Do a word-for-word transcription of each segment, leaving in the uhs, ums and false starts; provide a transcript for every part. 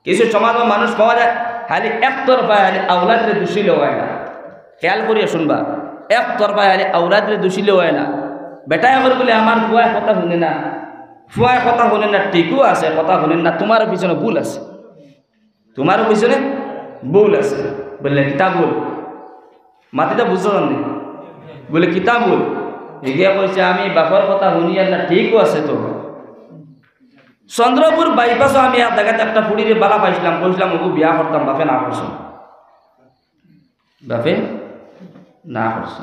কিছু সমাজো মানুষ পাওয়া যায়, খালি একতরফা খালি আওলাদরে দোষী লওয়ায় না। খেয়াল করিয়া শুনবা, একতরফা খালি আওলাদরে দোষী লওয়ায় না। বেটায় কর বলে, "আমার ফুয়ায় কথা হুনে না, ফুয়ায় কথা হুনে না, ঠিকও আছে, কথা হুনে না, তুমার পিছনে ভুল আছে, তুমার পিছনে ভুল আছে।" বললে, "কিতা ভুল?" মাতিটা বুঝছো জানি? বলে, "কিতা ভুল?" এগিয়া কইছে, "আমি বাপর কথা হুনিয়ার না, ঠিকও আছে তো।" চন্দ্রপুর বাইপাসো আমি এক জাগাত একটা ফুড়িরে বালা পাইছিলাম, কইছিলাম, "ওগু বিয়া করতাম", বাপে না করছে, বাপে না করছে।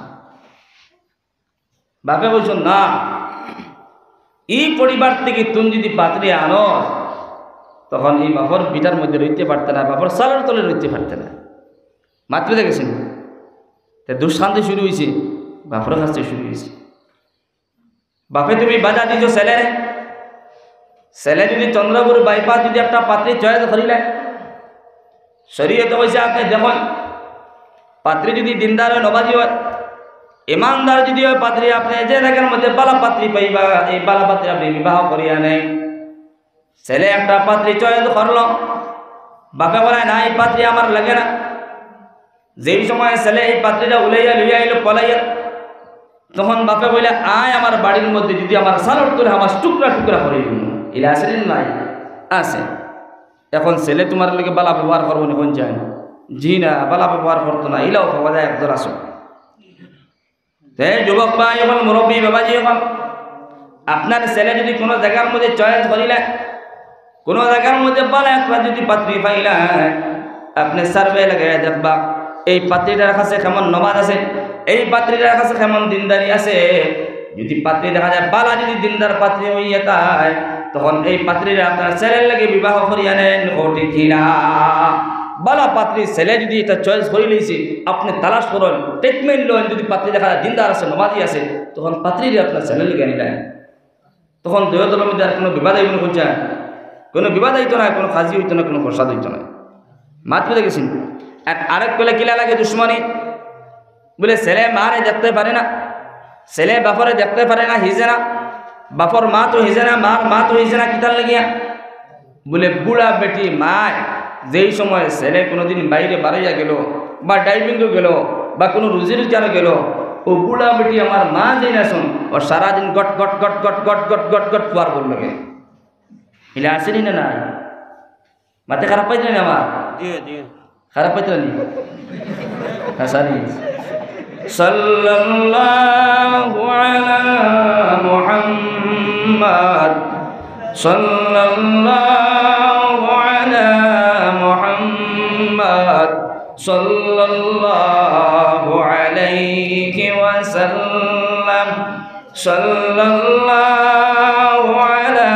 বাপে কইছইন, "না, ই পরিবার থাকি তুমি যদি পাত্রী আনো, তখন ই বাপর ভিটার মধ্যে রইতে পারতে না, বাপর ছালর তলে রইতে পারতে না।" মাততে গেছেন, তে দুষ্কান্তি শুরু হইছে, বাপর কাছে শুরু হইছে। বাপে তুমি বাধা দিছো ছেলেরে, ছেলে যদি চন্দ্রপুর বাইপাস যদি একটা পাত্রী চয়েস করিলে, শরীয়তে কইছে, আপনে দেখইন, পাত্রী যদি দিনদার অয়, নমাজি অয়, ইমানদার যদি অয় পাত্রী, আপনে যে জাগার মধ্যে বালা পাত্রী পাইবা, এই বালা পাত্রী আপনে বিবাহ করিয়া নেইন। ছেলে একটা পাত্রী চয়েস করলো, বাপে কইলা, "না, এই পাত্রী আমার লাগে না।" যেই সময় ছেলে এই পাত্রীটা উলাইয়া লইয়া আইলো পলাইয়া, তখন বাপে কইলা, "আয় আমার বাড়ির মধ্যে যদি আমার ছালর তলে হামাস টুকরা টুকরা করি দিমু।" ইলা আছে নি নাই? আছে। এখন ছেলে তুমার লগে বালা ব্যবহার করবো নি, কোন যায় না? জি না, বালা ব্যবহার করতো না, ইলাও পাওয়া যায় একদল আছে। তে যুবক ভাই অকল, মুরব্বী বাবাজি অকল, আপনার ছেলে যদি কোনো জাগার মধ্যে চয়েস করিলে, কোনো জাগার মধ্যে বালা একটা যদি পাত্রী পাইলে, আপনে সার্ভে লাগাইয়া দেখবা, এই পাত্রীটার কাছে কেমন নমাজ আছে, এই পাত্রীটার কাছে কেমন দিনদারি আছে। যদি পাত্রী দেখা যায় বালা, যদি দিনদার পাত্রী হইয়া তাই, তখন এই পাত্রীরে আপনার ছেলের লগে বিবাহ করিয়া নেইন, ও ঠিক কি না? বালা পাত্রী ছেলে যদি এটা চয়েস করি লইছে, আপনে তালাশ করইন, ট্রিটমেন্ট লইন, যদি পাত্রী দেখা যায় দিনদার আছে, নমাজি আছে, তখন পাত্রীরে আপনার ছেলের লগে আনিলেন। তখন দুই দলর মধ্যে আর কোনো বিবাদ হইব না, কোন চায়? কোনো বিবাদ হইতো না, কোনো কাজি হইতো না, কোনো ফসাদ হইতো না। মাত বুঝা গেছে নি? আর আরেক কইলে কিলা লাগে দুশমনি, বলে ছেলে মারে দেখতে পারে না, ছেলে বাপরে দেখতে পারে না, হিজে না, বাপর মা তো হিজে না, মার মা তো হিজে না, কিতার লাগিয়া? বলে বুড়া বেটি মায় যেই সময় ছেলে কোনোদিন বাইরে বারইয়া গেল বা ডাইভিংও গেল বা কোনো রুজি রোজগারও গেল, ও বুড়া বেটি আমার মা যেই না শুন, ও সারাদিন গট গট গট গট গট গট গট গট ফুয়ার বল লাগে। ইলা আছে নি না নাই? মাতে খারাপ পাইতে না আমার? জি, জি। খারাপ পাইতে নি? হ্যাঁ, সারি। সাল্লাল্লাহু আলা মুহাম্মদ, সাল্লাল্লাহু আলা মুহাম্মদ, সাল্লাল্লাহু আলাইহি ওয়াসাল্লাম। সাল্লাল্লাহু আলা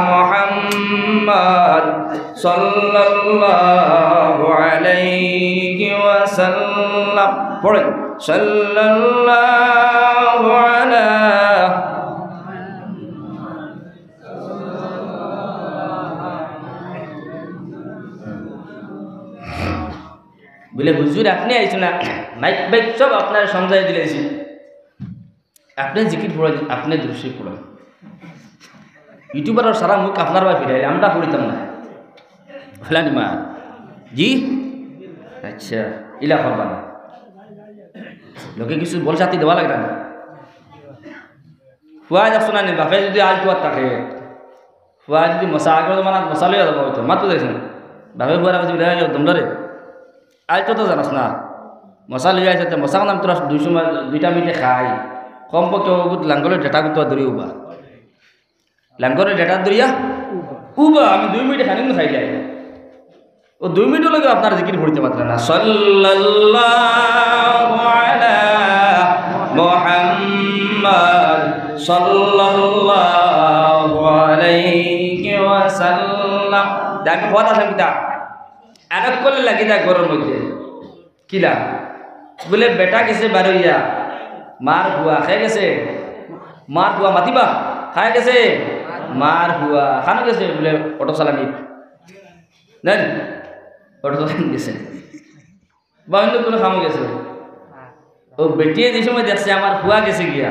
মুহাম্মদ, সাল্লাল্লাহু আলাইহি ওয়াসাল্লাম। পড়েন, সাল্লাল্লাহু আলা। বলে, "হুজুর, আপনে আইছো না, মাইক বাইক সব আপনার সমঝাই দিলাইছি।" আপনে জিকির পড়েন, আপনে দুরুদ শরিফ পড়েন। ইউটিউবার সারা মুখ আপনার বায় ফিরাইলে আমরা পড়িতাম না। হলা নি মা? জি? আচ্ছা, ইলা করবা না। লোকে কিছু বল শাস্তি দেওয়া লাগে না। ফুয়া দেখছো না নি, বাপে যদি আলতু আর থাকে, ফুয়া যদি মশা, আগর জমানাত মশা লইয়া যাবা অইতো, মাত বুঝা গেছে নি? বাপে ফুয়ারে কইছে, "বিদায় হয়ে যাও, দমলা রে।" আইতো তো জানাস না। মশা লইয়া আইছে, তে মশা নাম তোরা দুই সময়, দুইটা মিনিটে খাই। কমপক্ষে ও গুত লাঙ্গলে ডেটা গুতো ধরি উবা। লাঙ্গলে ডেটা ধরিয়া উবা, আমি দুই মিনিটে খানি খাই যাই। ও দুই মিনিট লগে আপনার জিকির পড়তে পারতেন না। সাল্লাল্লাহু আলা মুহাম্মদ, সাল্লাল্লাহু আলাইহি ওয়াসাল্লাম। দেখো, কথা শুনতা। আরক করলে লাগি যায় ঘরর মধ্যে। কিলা? বলে, "বেটা গেছে বারইয়া, মার ফুয়া খাই গেছে।" মার ফুয়া মাতিবা, খাই গেছে। মার ফুয়া খানো গেছে, বলে, "অটো চালানি।" জানি? অটো চালানি গেছে। বা অন্য কোনো কামো গেছে। ও বেটিয়ে যে সময় দেখছে আমার ফুয়া গেছে গিয়া,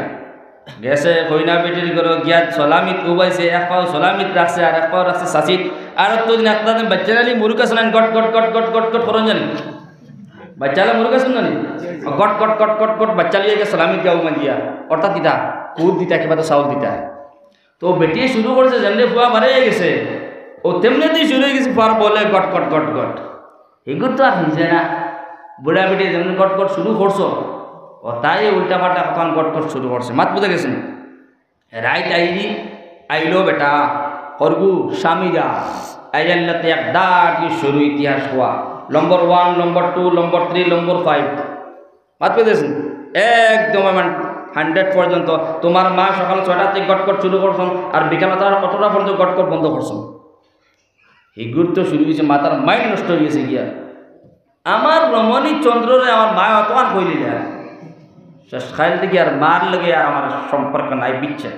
গেছে কইনা বেটির ঘরো গিয়া সলামিত উবাইছে, এক পাও সলামিত রাখছে আর এক পাও রাখছে চাচিত। আর তো দিন একটা দিন বাচ্চা আলী মুরুক আছে না, গট গট গট গট গট গট করন জানি। বাচ্চা আলী মুরুক আছে না নি? গট গট গট গট গট বাচ্চা আলী একে সালামি দিয়া উমা দিয়া। অর্থাৎ কিতা? কুদ দিতা, কিবা তো চাউল দিতা। তো বেটিয়ে শুরু করছে, যেমনে ফুয়া বাড়াইয়া গেছে, ও তেমনেতেই শুরু হয়ে গেছে ফুয়ার বলে গট গট গট গট। হিগুর তো আর হুনছে না। বুড়া বেটিয়ে যেমনে গট গট শুরু করছো, ও তাই উল্টা পাল্টা কথা গট গট শুরু করছে। মাত বুঝা গেছে নি? রাইত আইলি, আইলো বেটা, করগু, স্বামী যা। আইয়াল্লাতে এক দাঁড় কি শুরু ইতিহাস হওয়া। নম্বর ওয়ান, নম্বর two, number three, number five. মাত পেতেছেন? একদম আমার হান্ড্রেড পর্যন্ত। তোমার মা সকাল ছয়টা থেকে গটগট শুরু করছেন, আর বিকাল তার অতটা পর্যন্ত গটগট বন্ধ করছেন। হিগুর তো শুরু হয়েছে, মাথার মাইন্ড নষ্ট হয়ে গেছে গিয়া। আমার রমণী চন্দ্ররে আমার মা অতখান কইলিলা। শেষ খাইল থেকে আর মার লগে আর আমার সম্পর্ক নাই, বিচ্ছেদ।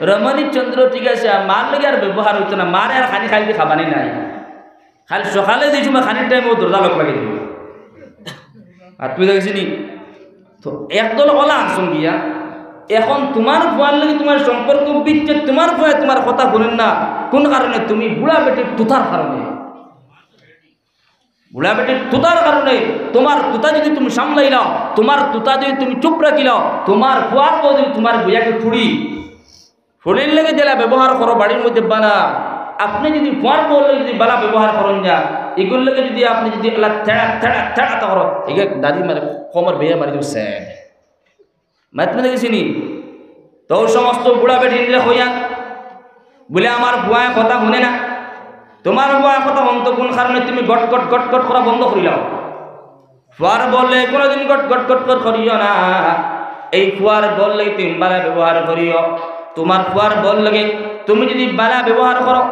রমণী চন্দ্র ঠিক আছে, আর মার লগে আর ব্যবহার হইতো না, মারে আর খানি খাইতে খাবানি নাই। খালি সকালে যে সময় খানির টাইমে ও দরজা লক লাগিয়ে দিবে। আর তুই দেখছি নি? তো একদল ওলা আনছন গিয়া, এখন তোমার ফুয়ার লগে তোমার সম্পর্ক বিচ্ছেদ, তোমার ফুয়া তোমার কথা শুনেন না। কোন কারণে? তুমি বুড়া বেটির তুতার কারণে। বুড়া বেটির তুতার কারণে। তোমার তুতা যদি তুমি সামলাইলাও, তোমার তুতা যদি তুমি চুপ রাখিলাও, তোমার ফুয়ার বউ যদি তোমার বুঝাকে ফুড়ি, ফুড়ির লগে যেলা ব্যবহার করো বাড়ির মধ্যে বালা, আপনি যদি ফুয়ার বউর লগে যদি বালা ব্যবহার করন যা, ইগুর লগে যদি আপনি যদি আল্লাহ তেড়া তেড়া তেড়া তা করো, এগে দাদি মারে, কোমর বেয়ে মারি দিবো স্যার। মাত বুঝা গেছে নি? তো সমস্ত বুড়া বেটিনরে কইয়া বুলে, আমার ফুয়ায় কথা শুনে না। তোমার ফুয়ায় কথা শুনতো কোন কারণে? তুমি গট গট গট গট করা বন্ধ করিলাও। ফুয়ার বউর লগে কোনোদিন গট গট গট গট করিও না। এই ফুয়ার বউর লগে তুমি বালা ব্যবহার করিও। তোমার ফুয়ার বউর লগে তুমি যদি বালা ব্যবহার করো,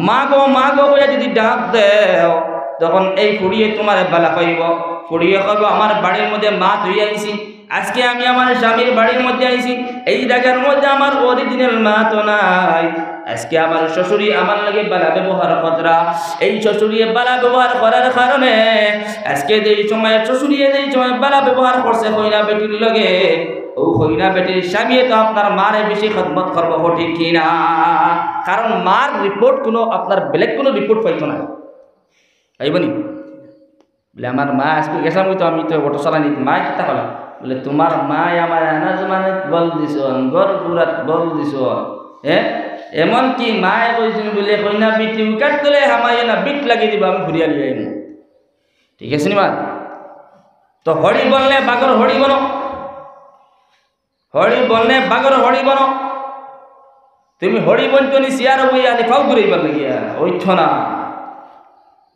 মা গো, মা গো কইয়া যদি ডাক দেও, তখন এই ফুড়িয়ে তোমারে বালা পাইবো। ফুড়িয়ে কইবো, আমার বাড়ির মধ্যে মা তুই আইছি, আজকে আমি আমার স্বামীর বাড়ির মধ্যে আইছি, এই জায়গার মধ্যে আমার অরিজিনাল মা তো নাই। আজকে আমার শ্বশুরি আমার লগে বালা ব্যবহার কররা, এই শ্বশুরিয়ে বালা ব্যবহার করার কারণে আজকে যেই সময় শ্বশুরিয়ে যেই সময় বালা ব্যবহার করছে কইনা বেটির লগে, ও কইনা বেটির স্বামীয়ে তো আপনার মারে বেশি খেদমত করবো, ঠিক কি না? কারণ মার রিপোর্ট কোনো আপনার ব্ল্যাক কোনো রিপোর্ট পাইতো না। আইবো নি? বুলে, আমার মা আজকে গেছিলাম, ওই তো আমি তো অটো চালানি, মা কিতা কইলা? বুলে, তোমার মা আমার আনা জমানাত বল দিছন, ঘর পুরাত বল দিছন। হ্যাঁ, এমনকি মায়ে কইছন বুলে, কইনা বিটি উকার তলে হামাইও না, বিট লাগি দিবা, আমি ঘুরিয়া লিয়ে আইমু। ঠিক আছে নি মা? তো হড়ি বনলে বাগর হড়ি বনো, হড়ি বনলে বাগর হড়ি বনো। তুমি হড়ি বনতো নি, চেয়ারো বইয়া আলি ফাউ দূরে লাগিয়া ওইতো না।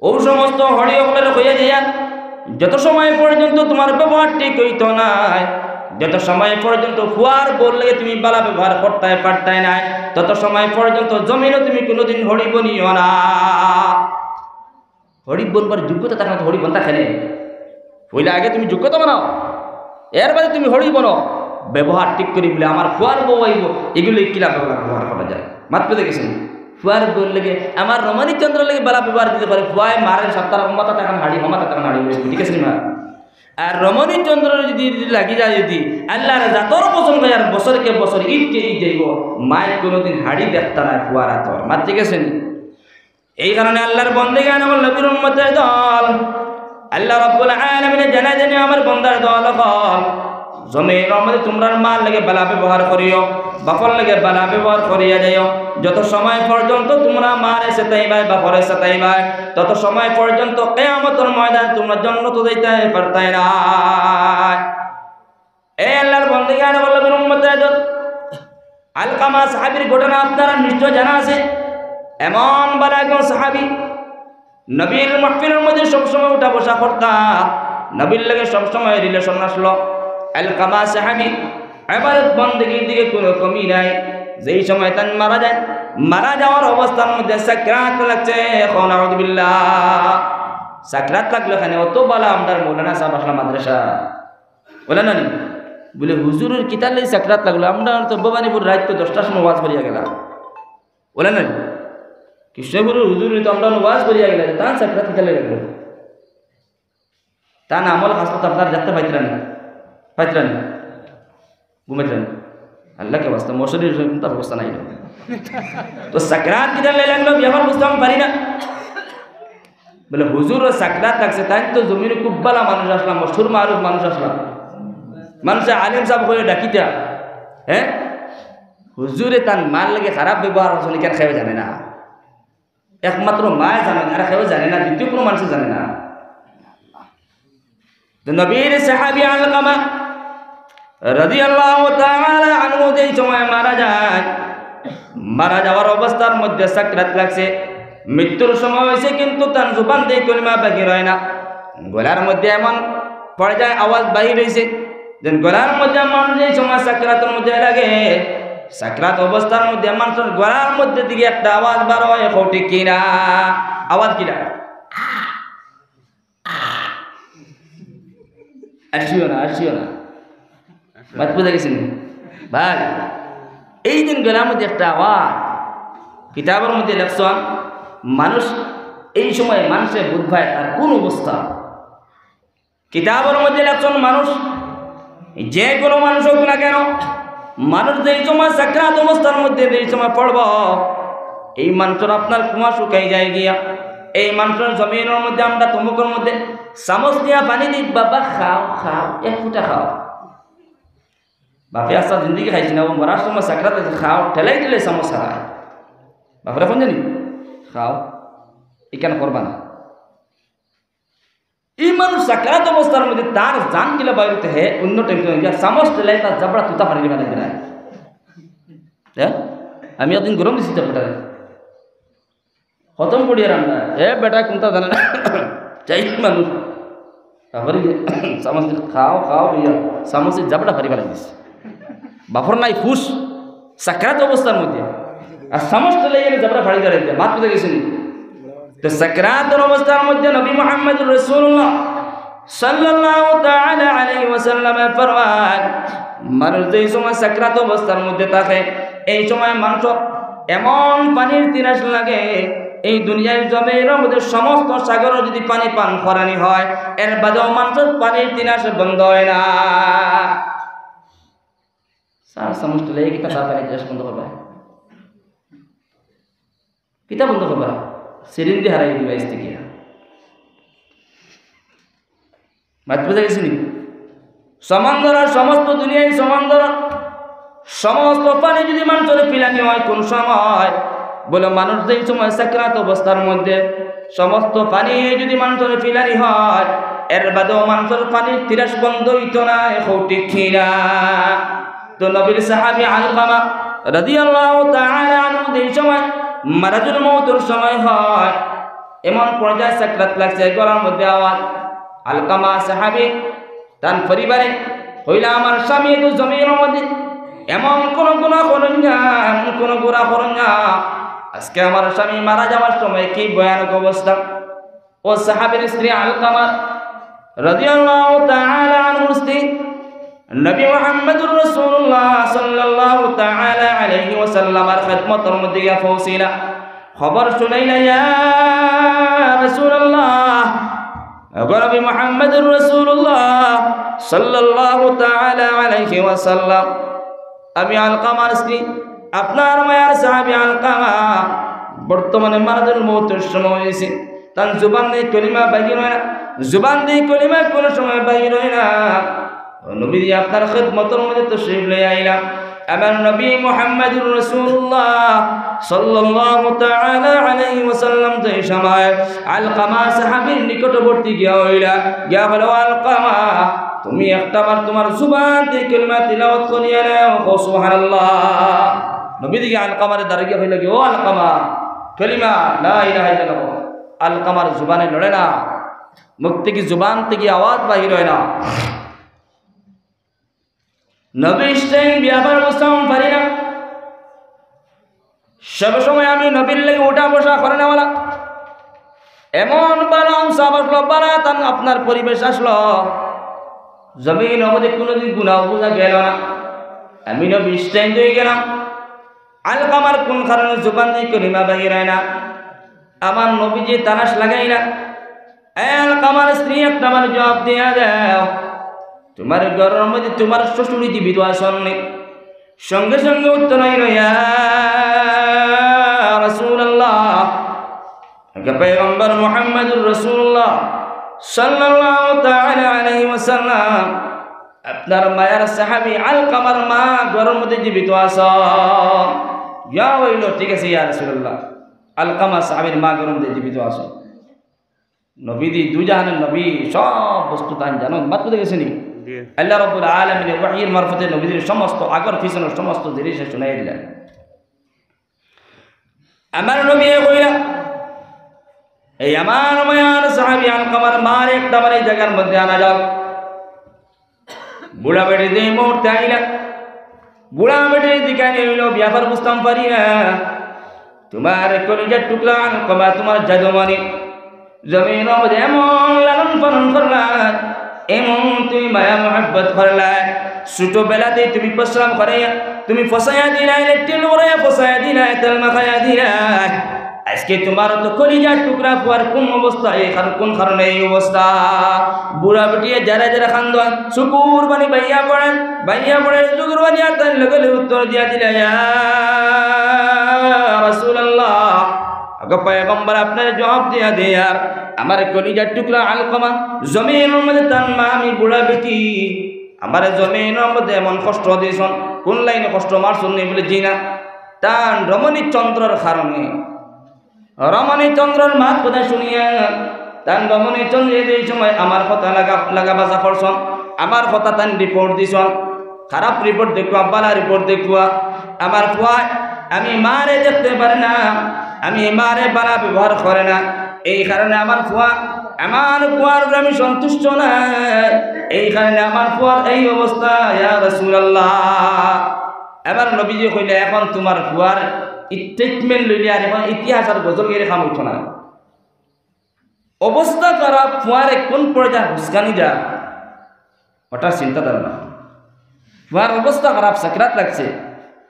ও সমস্ত হড়ি অকলরে কইয়া যাইয়া, যত সময় পর্যন্ত তোমার ব্যবহার ঠিক হইতো নায়, যত সময় পর্যন্ত ফুয়ার বউর লগে তুমি বালা ব্যবহার করতায় পারতায় নায়, তত সময় পর্যন্ত জমিনো তুমি কোনোদিন হড়ি বনিও না। হড়ি বনবার যোগ্যতা থাকলে তো হড়ি বনতা কেনে। পইলা আগে তুমি যোগ্যতা বানাও, এর বাদে তুমি হড়ি বনো। ব্যবহার ঠিক করি বুলে, আমার ফুয়ার বউ আইবো, এগুলো কিলা ব্যবহার করা যায়? মাত বুঝা গেছে নি? ফুয়ার বউর লগে, আমার রমণী চন্দ্রর লগে বালা ব্যবহার যদি করে, ফুয়ায় মারে সাতটা রকম মাথা তখন হাড়ি, মাথা তখন হাড়ি, ঠিক আছে নি মা? আর রমণী চন্দ্র যদি, যদি লাগি যায় যদি, আল্লাহর জাতর কসম খাই আর বছরকে বছর, ঈদকে ঈদ যাইবো, মায় কোনোদিন হাড়ি দেখতা নায় ফুয়ার আতর। মাত ঠিক আছে নি? এই কারণে আল্লাহর বন্দেগান অকল, নবীর উম্মতের দল, আল্লাহ রাব্বুল আলামিনে জানাই দেন, আমার বন্দার দল অকল, জমিনর মধ্যে তোমরার মার লগে বালা ব্যবহার করিও, বাপর লগে বালা ব্যবহার করিয়া যাইও। যত সময় পর্যন্ত তোমরা মারে সতাইবায়, বাপরে সতাইবায়, তত সময় পর্যন্ত কিয়ামতর ময়দানে তোমরা জন্নতো যাইতায় পারতায় না। এ আল্লাহর বন্দেগান অকল, নবীর উম্মতের দল, আলকামা সাহাবীর ঘটনা আপনারা নিশ্চয় জানা আছে। এমন বালা একজন সাহাবী, নবীর মাহফিলর মধ্যে সবসময় উঠা বসা করতা, নবীর লগে সবসময় রিলেশন আসলো। আলকামা সাহাবী, ইবাদত বন্দেগীর দিকে কোনো কমি নাই। যেই সময় তান মারা যায়, মারা যাওয়ার অবস্থার মধ্যে সাকরাত লাগছে। এখন আউযুবিল্লাহ, সাকরাত লাগলো কেনে? অত বালা আমরার মৌলানা সাহেব আসলা মাদ্রাসা, বুলে না নি? বুলে, হুজুরর কিতার লাগি সাকরাত লাগলো? আমরা তো ভবানীপুর রাইত তো দশটার সময় ওয়াজ করিয়া গেলাম, বুলে না নি? কৃষ্ণপুরর হুজুর তো আমরা ওয়াজ করিয়া গেলাম, তান সাকরাত কিতার লাগি লাগলো? তান আমল খাসলত আপনারা দেখতা পাইতরা নি, পাইতরা নি, ঘুমাইতরা নি। আল্লাহকে ওয়াস্তে মশারির কোনো অবস্থা নাই। তো সাকরাত কিতা লাগলো, ব্যাপার বুঝতাম পারি না। বলে, "হুজুরর সাকরাত লাগছে, তাইন তো জমিনো খুব বালা মানুষ আছলা, মশহুর মারুফ মানুষ আছলা, মানষে আলেম সাব কইয়া ডাকিতা, হ্যাঁ? হুজুরে তান মার লগে খারাপ ব্যবহার করছইন, ইখান কেউ জানে না।" একমাত্র মায় জানে, আর কেউ জানে না, দ্বিতীয় কোনো মানুষে জানে না। তো নবীর সাহাবী আলকামা রাদিয়াল্লাহু তাআলা আনহু যেই সময় মারা যায়, মারা যাওয়ার অবস্থার মধ্যে সাকরাত লাগছে, মৃত্যুর সময় অইছে, কিন্তু তান জুবান দিয়া কলিমা বাহির অয় না, গলার মধ্যে এমন পর্যায়ে আওয়াজ বাহির অইছে, যেন গলার মধ্যে মানুষ যেই সময় সাকরাতর মধ্যে লাগে, সাকরাত অবস্থার মধ্যে মানুষর গলার মধ্যে থাকি একটা আওয়াজ বার অয়, কও ঠিক কিনা? আওয়াজ কিলা? আসিও না, আসিও না। মাত বুঝা গেছে নি? ভাই, এই দিন গলার মধ্যে একটা আওয়াজ, কিতাবর মধ্যে লেখছইন, মানুষ এই সময় মানুষে বুঝবায় তার কোন অবস্থা। কিতাবর মধ্যে লেখছইন, মানুষ যে কোনো মানুষ হোক না কেন, মানুষ যেই সময় সাকরাত অবস্থার মধ্যে যেই সময় পড়ব, এই মানুষর আপনার কুয়া শুকাই যায় গিয়া, এই মানুষর জমিনর মধ্যে আমরা তমুকর মধ্যে চামচ দিয়া পানি দিই, "বাবা খাও, খাও, এক ফুটা খাও।" বাপে আস্তা জিন্দেগি খাইছে না, ও মরার সময় সাকরাত আছে, খাও, ঠেলাই ঠেলাই চামচ খায়। বাপরে কোন জানি? খাও, ইখান করবা না। এই মানুষ সাকরাত অবস্থার মধ্যে তার জান কিলা বাইর অইতে হে অন্য টেনশন অইয়া চামচ ঠেলাই তার জাবড়া তুতা ফাড়ি দিবা লাগে না। হ্যাঁ? আমি একদিন গরম দিছি জাবড়ারে। খতম করিয়া রান্না। এ বেটা কোনটা জানে না। চাই মানুষ। তারপরে গিয়া চামচ দিয়া খাও, খাও, ইয়া, চামচে জাবড়া ফাড়ি ফালাই দিছে। বাপর নাই হুশ, সাকরাত অবস্থার মধ্যে। আর চামচ ঠেলাই এনে জাবড়া ফাড়ি ফালাই দিছে। মাত বুঝা গেছে নি? তো সাকরাতর অবস্থার মধ্যে নবী মুহাম্মদুর রাসূলুল্লাহ সাল্লাল্লাহু তাআলা আলাইহি ওয়াসাল্লামে ফরমান, মানুষ যেই সময় সাকরাত অবস্থার মধ্যে থাকে, এই সময় মানুষর এমন পানির তিনাস লাগে, এই দুনিয়ার জমিনর মধ্যে সমস্ত সাগরর যদি পানি পান করানি হয়, এর বাদেও মানুষর পানির তিনাস বন্ধ হয় না। চার চামচ ঠেলাই কিতা তার পানির তিনাস বন্ধ করবা? কিতা বন্ধ করবা? সিরিঞ্জ দি হারাই দিবা ইস্তিকিয়া। মাত বুঝা গেছে নি? সমুদ্রর সমস্ত দুনিয়ার সমুদ্রর সমস্ত পানি যদি মানুষরে পিলানি হয় কোন সময়, বলে মানুষ যেই সময় সাকরাত অবস্থার মধ্যে সমস্ত পানি যদি মানুষরে পিলানি হয়, এর বাদেও মানুষর পানির তিরাস বন্ধ অইতো না, কও ঠিক কিনা? তো নবীর সাহাবী আলকামা রাদিয়াল্লাহু তাআলা আনহু যেই সময় মারাজুল মউতর সময় হয়, এমন পর্যায়ে সাকরাত লাগছে, গলার মধ্যে আওয়াজ। আলকামা সাহাবী তান পরিবারে কইলা, "আমার স্বামী তো জমিনর মধ্যে এমন কোন গুনাহ করইন না, এমন কোন গুনাহ করইন না। আজকে আমার স্বামী মারা যাওয়ার সময় কি ভয়ানক অবস্থা।" ও সাহাবীর স্ত্রী আলকামা রাদিয়াল্লাহু তাআলা আনহুর স্ত্রী নবী মুহাম্মদুর রাসূলুল্লাহ সাল্লাল্লাহু তাআলা আলাইহি ওয়াসাল্লামর খেদমতর মধ্যে গিয়া পৌঁছিলা। খবর শুনাইলা, "ইয়া রাসূলুল্লাহ, ওগো নবী মুহাম্মদুর রাসূলুল্লাহ সাল্লাল্লাহু তাআলা আলাইহি ওয়াসাল্লাম, আমি আলকামার স্ত্রী, আপনার মায়ার সাহাবী আলকামা বর্তমানে মারাজুল মউতর সময় অইছে, তান জুবান দিয়া কলিমা বাহির অয় না, জুবান দিয়া কলিমা কোনো সময় বাহির অয় না। ও নবীজি, আপনার খেদমতর মধ্যে তশরিফ লইয়া আইলাম।" আমার নবী মুহাম্মদুর রাসূলুল্লাহ সাল্লাল্লাহু তাআলা আলাইহি ওয়াসাল্লাম যেই সময় আলকামা সাহাবীর নিকটবর্তী গিয়া অইলা, গিয়া বলে, "ও আলকামা, তুমি একটা বার তোমার জুবান দিয়া কলিমা তিলাওয়াত করিয়া নেও।" কও সুবহানাল্লাহ। নবীজি গিয়া আলকামারে দাঁড়াইয়া কইলা কি, "ও আলকামা, কলিমা লা ইলাহা ইল্লাল্লাহ।" আলকামার জুবানে লড়ে না, মুখ থাকি জুবান থাকি আওয়াজ বাহির অয় না। নবীর স্টাইল ব্যাপার বুঝতাম পারি না। সব সময় আমি নবীর লাগি উঠা বসা করানিওয়ালা। এমন বালা আনসাব আছলো, বালা তান আপনার পরিবেশ আছলো, জমিনর মধ্যে কোনোদিন গুনাহ বুঝা গেল না। আমি নবীর স্টাইল অই গেলাম। আলকামার কোন কারণে জুবান দিয়া কলিমা বাহির অয় না? আমার নবীজি তালাশ লাগাইলা, "এ আলকামার স্ত্রী, একটা বার জবাব দিয়া দেও, তোমার ঘরর মধ্যে তোমার শ্বশুর জীবিত আছইন নি?" সঙ্গে সঙ্গে উত্তর অইল, "ইয়া পয়গম্বর মুহাম্মদুর রাসূলুল্লাহ সাল্লাল্লাহু তাআলা আলাইহি ওয়াসাল্লাম, আপনার মায়ার সাহাবী আলকামার মা ঘরর মধ্যে জীবিত আছইন। ইয়া অইলো, ঠিক আছে ইয়া রাসূলুল্লাহ, আলকামা সাহাবীর মা ঘরর মধ্যে জীবিত আছইন। নবীজি দুজাহানের নবী, সব বস্তু তাইন জানইন, মাত বুঝা গেছে নি? জি। আল্লাহ রাব্বুল আলামিনে ওহীর মারফতে নবীজিরে সমস্ত আগর পিছনর সমস্ত জিনিস শুনাই দিলা। আমার নবীয়ে কইলা, এই আমার মায়ার সাহাবী আলকামার মারে একটা বার এই জাগার মধ্যে আনা যাও। বুড়া বেটি যেই মুহূর্তে আইলা, বুড়া বেটিরে জিকানি অইলো, ব্যাপার বুঝতাম পারি না। তুমার কলিজার টুকরা আলকামা, তুমার জাদুমণি, জমিনর মধ্যে এমন লালন পালন করলায়, এমন তুমি মায়া মহব্বত করলায়, ছোটবেলাতেই তুমি প্রস্রাব করাইয়া, তুমি ফসাইয়া দিলায়, লেট্রিন করাইয়া ফসাইয়া দিলায়, তেল মাখাইয়া দিলায়। আজকে তুমার তো কলিজার টুকরা ফুয়ার কুন অবস্থা, এই কার-, কুন কারণে এই অবস্থা? বুড়া বেটিয়ে জারা জারা কান্দইন, চকুর পানি বাইয়া পড়ে, বাইয়া পড়ে চকুর পানি, আর তাইন লগে লগে উত্তর দিয়া দিলা, ইয়া রাসূলুল্লাহ, আগো পয়গম্বর, আপনারে জবাব দিয়া দেই, আর আমার কলিজার টুকরা আলকামা, জমিনর মধ্যে তান মা, আমি বুড়া বেটি, আমারে জমিনর মধ্যে এমন কষ্ট দিছইন, কুন লাইনে কষ্ট মারছইন নি? বলে, জি না, তান রমণী চন্দ্রর কারণে। রমণী চন্দ্রর মাত কথা শুনিয়া, তান রমণী চন্দ্রে যেই সময় আমার কথা লাগা, লাগা বাজা করছইন, আমার কথা তান রিপোর্ট দিছইন, খারাপ রিপোর্ট দেখুয়া, ভালা রিপোর্ট দেখুয়া, আমার ফুয়া, আমি মারে দেখতে পারে না, আমি মারে ভালা ব্যবহার করে না, এই কারণে আমার ফুয়া, আমার ফুয়ার উপরে আমি সন্তুষ্ট নায়, এই কারণে আমার ফুয়ার এই অবস্থা, ইয়া রাসূলুল্লাহ। এবার নবীজি কইলা, এখন তুমার ফুয়ার ট্রিটমেন্ট লইলে আর এখন ইতিহাস আর গজল গেইলে কাম অইতো না। অবস্থা খারাপ, ফুয়ারে কুন পর্যায়ে হুসকানি দেয়, ওটা চিন্তা ধারণা। ফুয়ার অবস্থা খারাপ, সাকরাত লাগছে,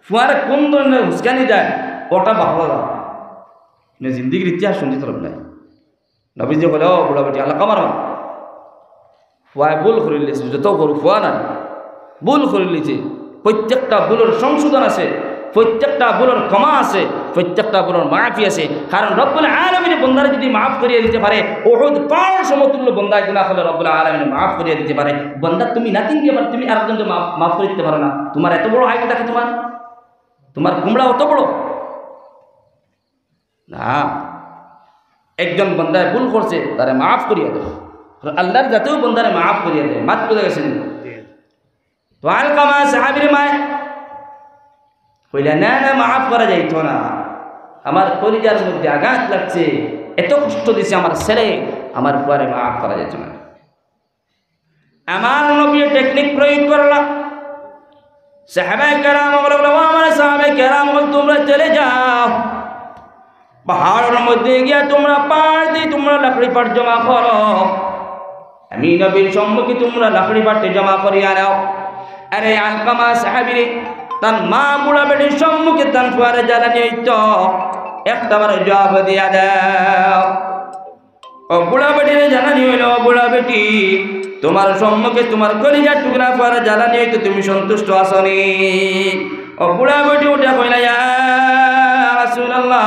ফুয়ারে কুন ধরনের হুসকানি দেয়, ওটা ভাবো না। মানে জিন্দেগির ইতিহাস শুনছি তো নাই। নবীজি কইলা, ও বুড়া বেটি, আলকামার মা, ফুয়ায় ভুল করিলিছে, যত বড় ফুয়া নাই, ভুল করিলিছে। প্রত্যেকটা ভুলর সংশোধন আছে, প্রত্যেকটা ভুলর ক্ষমা আছে, প্রত্যেকটা ভুলর মাফি আছে। কারণ রব্বুল আলামিনে বন্দারে যদি মাফ করিয়া দিতে পারে, উহুদ পাহাড় সমতুল্য বন্দায় গুনাহ করলে রব্বুল আলামিনে মাফ করিয়া দিতে পারে। বন্দা, তুমি nothing দিয়া পারো, তুমি আরেকজনরে মাফ, মাফ করি দিতে পারো না। তুমার এত বড় আইব থাকে তুমার, তুমার কুমড়া অত বড়? না, একজন বন্দায় ভুল করছে, তারে মাফ করিয়া দেও। আল্লাহর জাতেও বন্দারে মাফ করিয়া দেয়, মাফ করে গেছেন। তো আলকামা সাহাবীর মায় কইলা, না, না, মাফ করা যাইতো না, আমার কলিজার মধ্যে আঘাত লাগছে, এত কষ্ট দিছে আমার ছেলে, আমার ফুয়ারে মাফ করা যাইতো না। আমার নবী টেকনিক প্রয়োগ করলা। সাহাবায়ে কেরাম অকলে বলে, ও আমার সাহাবায়ে কেরাম অকল, তুমরা চলে যাও, পাহাড়র মধ্যে গিয়া তুমরা পাড় দি তুমরা লাকড়ি পাড় জমা করো, আমি নবীর সম্মুখে তুমরা লাকড়ি পাড় জমা করিয়া আনাও। আরে আলকামা সাহাবীরে, তান মা বুড়া বেটির সম্মুখে তান ফুয়ারে জ্বালানি অইতো, একটা বার জবাব দিয়া দেও। ও বুড়া বেটিরে জানানি অইলো, ও বুড়া বেটি, তুমার সম্মুখে তুমার কলিজার টুকরা ফুয়ারে জ্বালানি অইতো, তুমি সন্তুষ্ট আছো নি? ও বুড়া বেটি উঠে কইলা, ইয়া রাসূলুল্লাহ,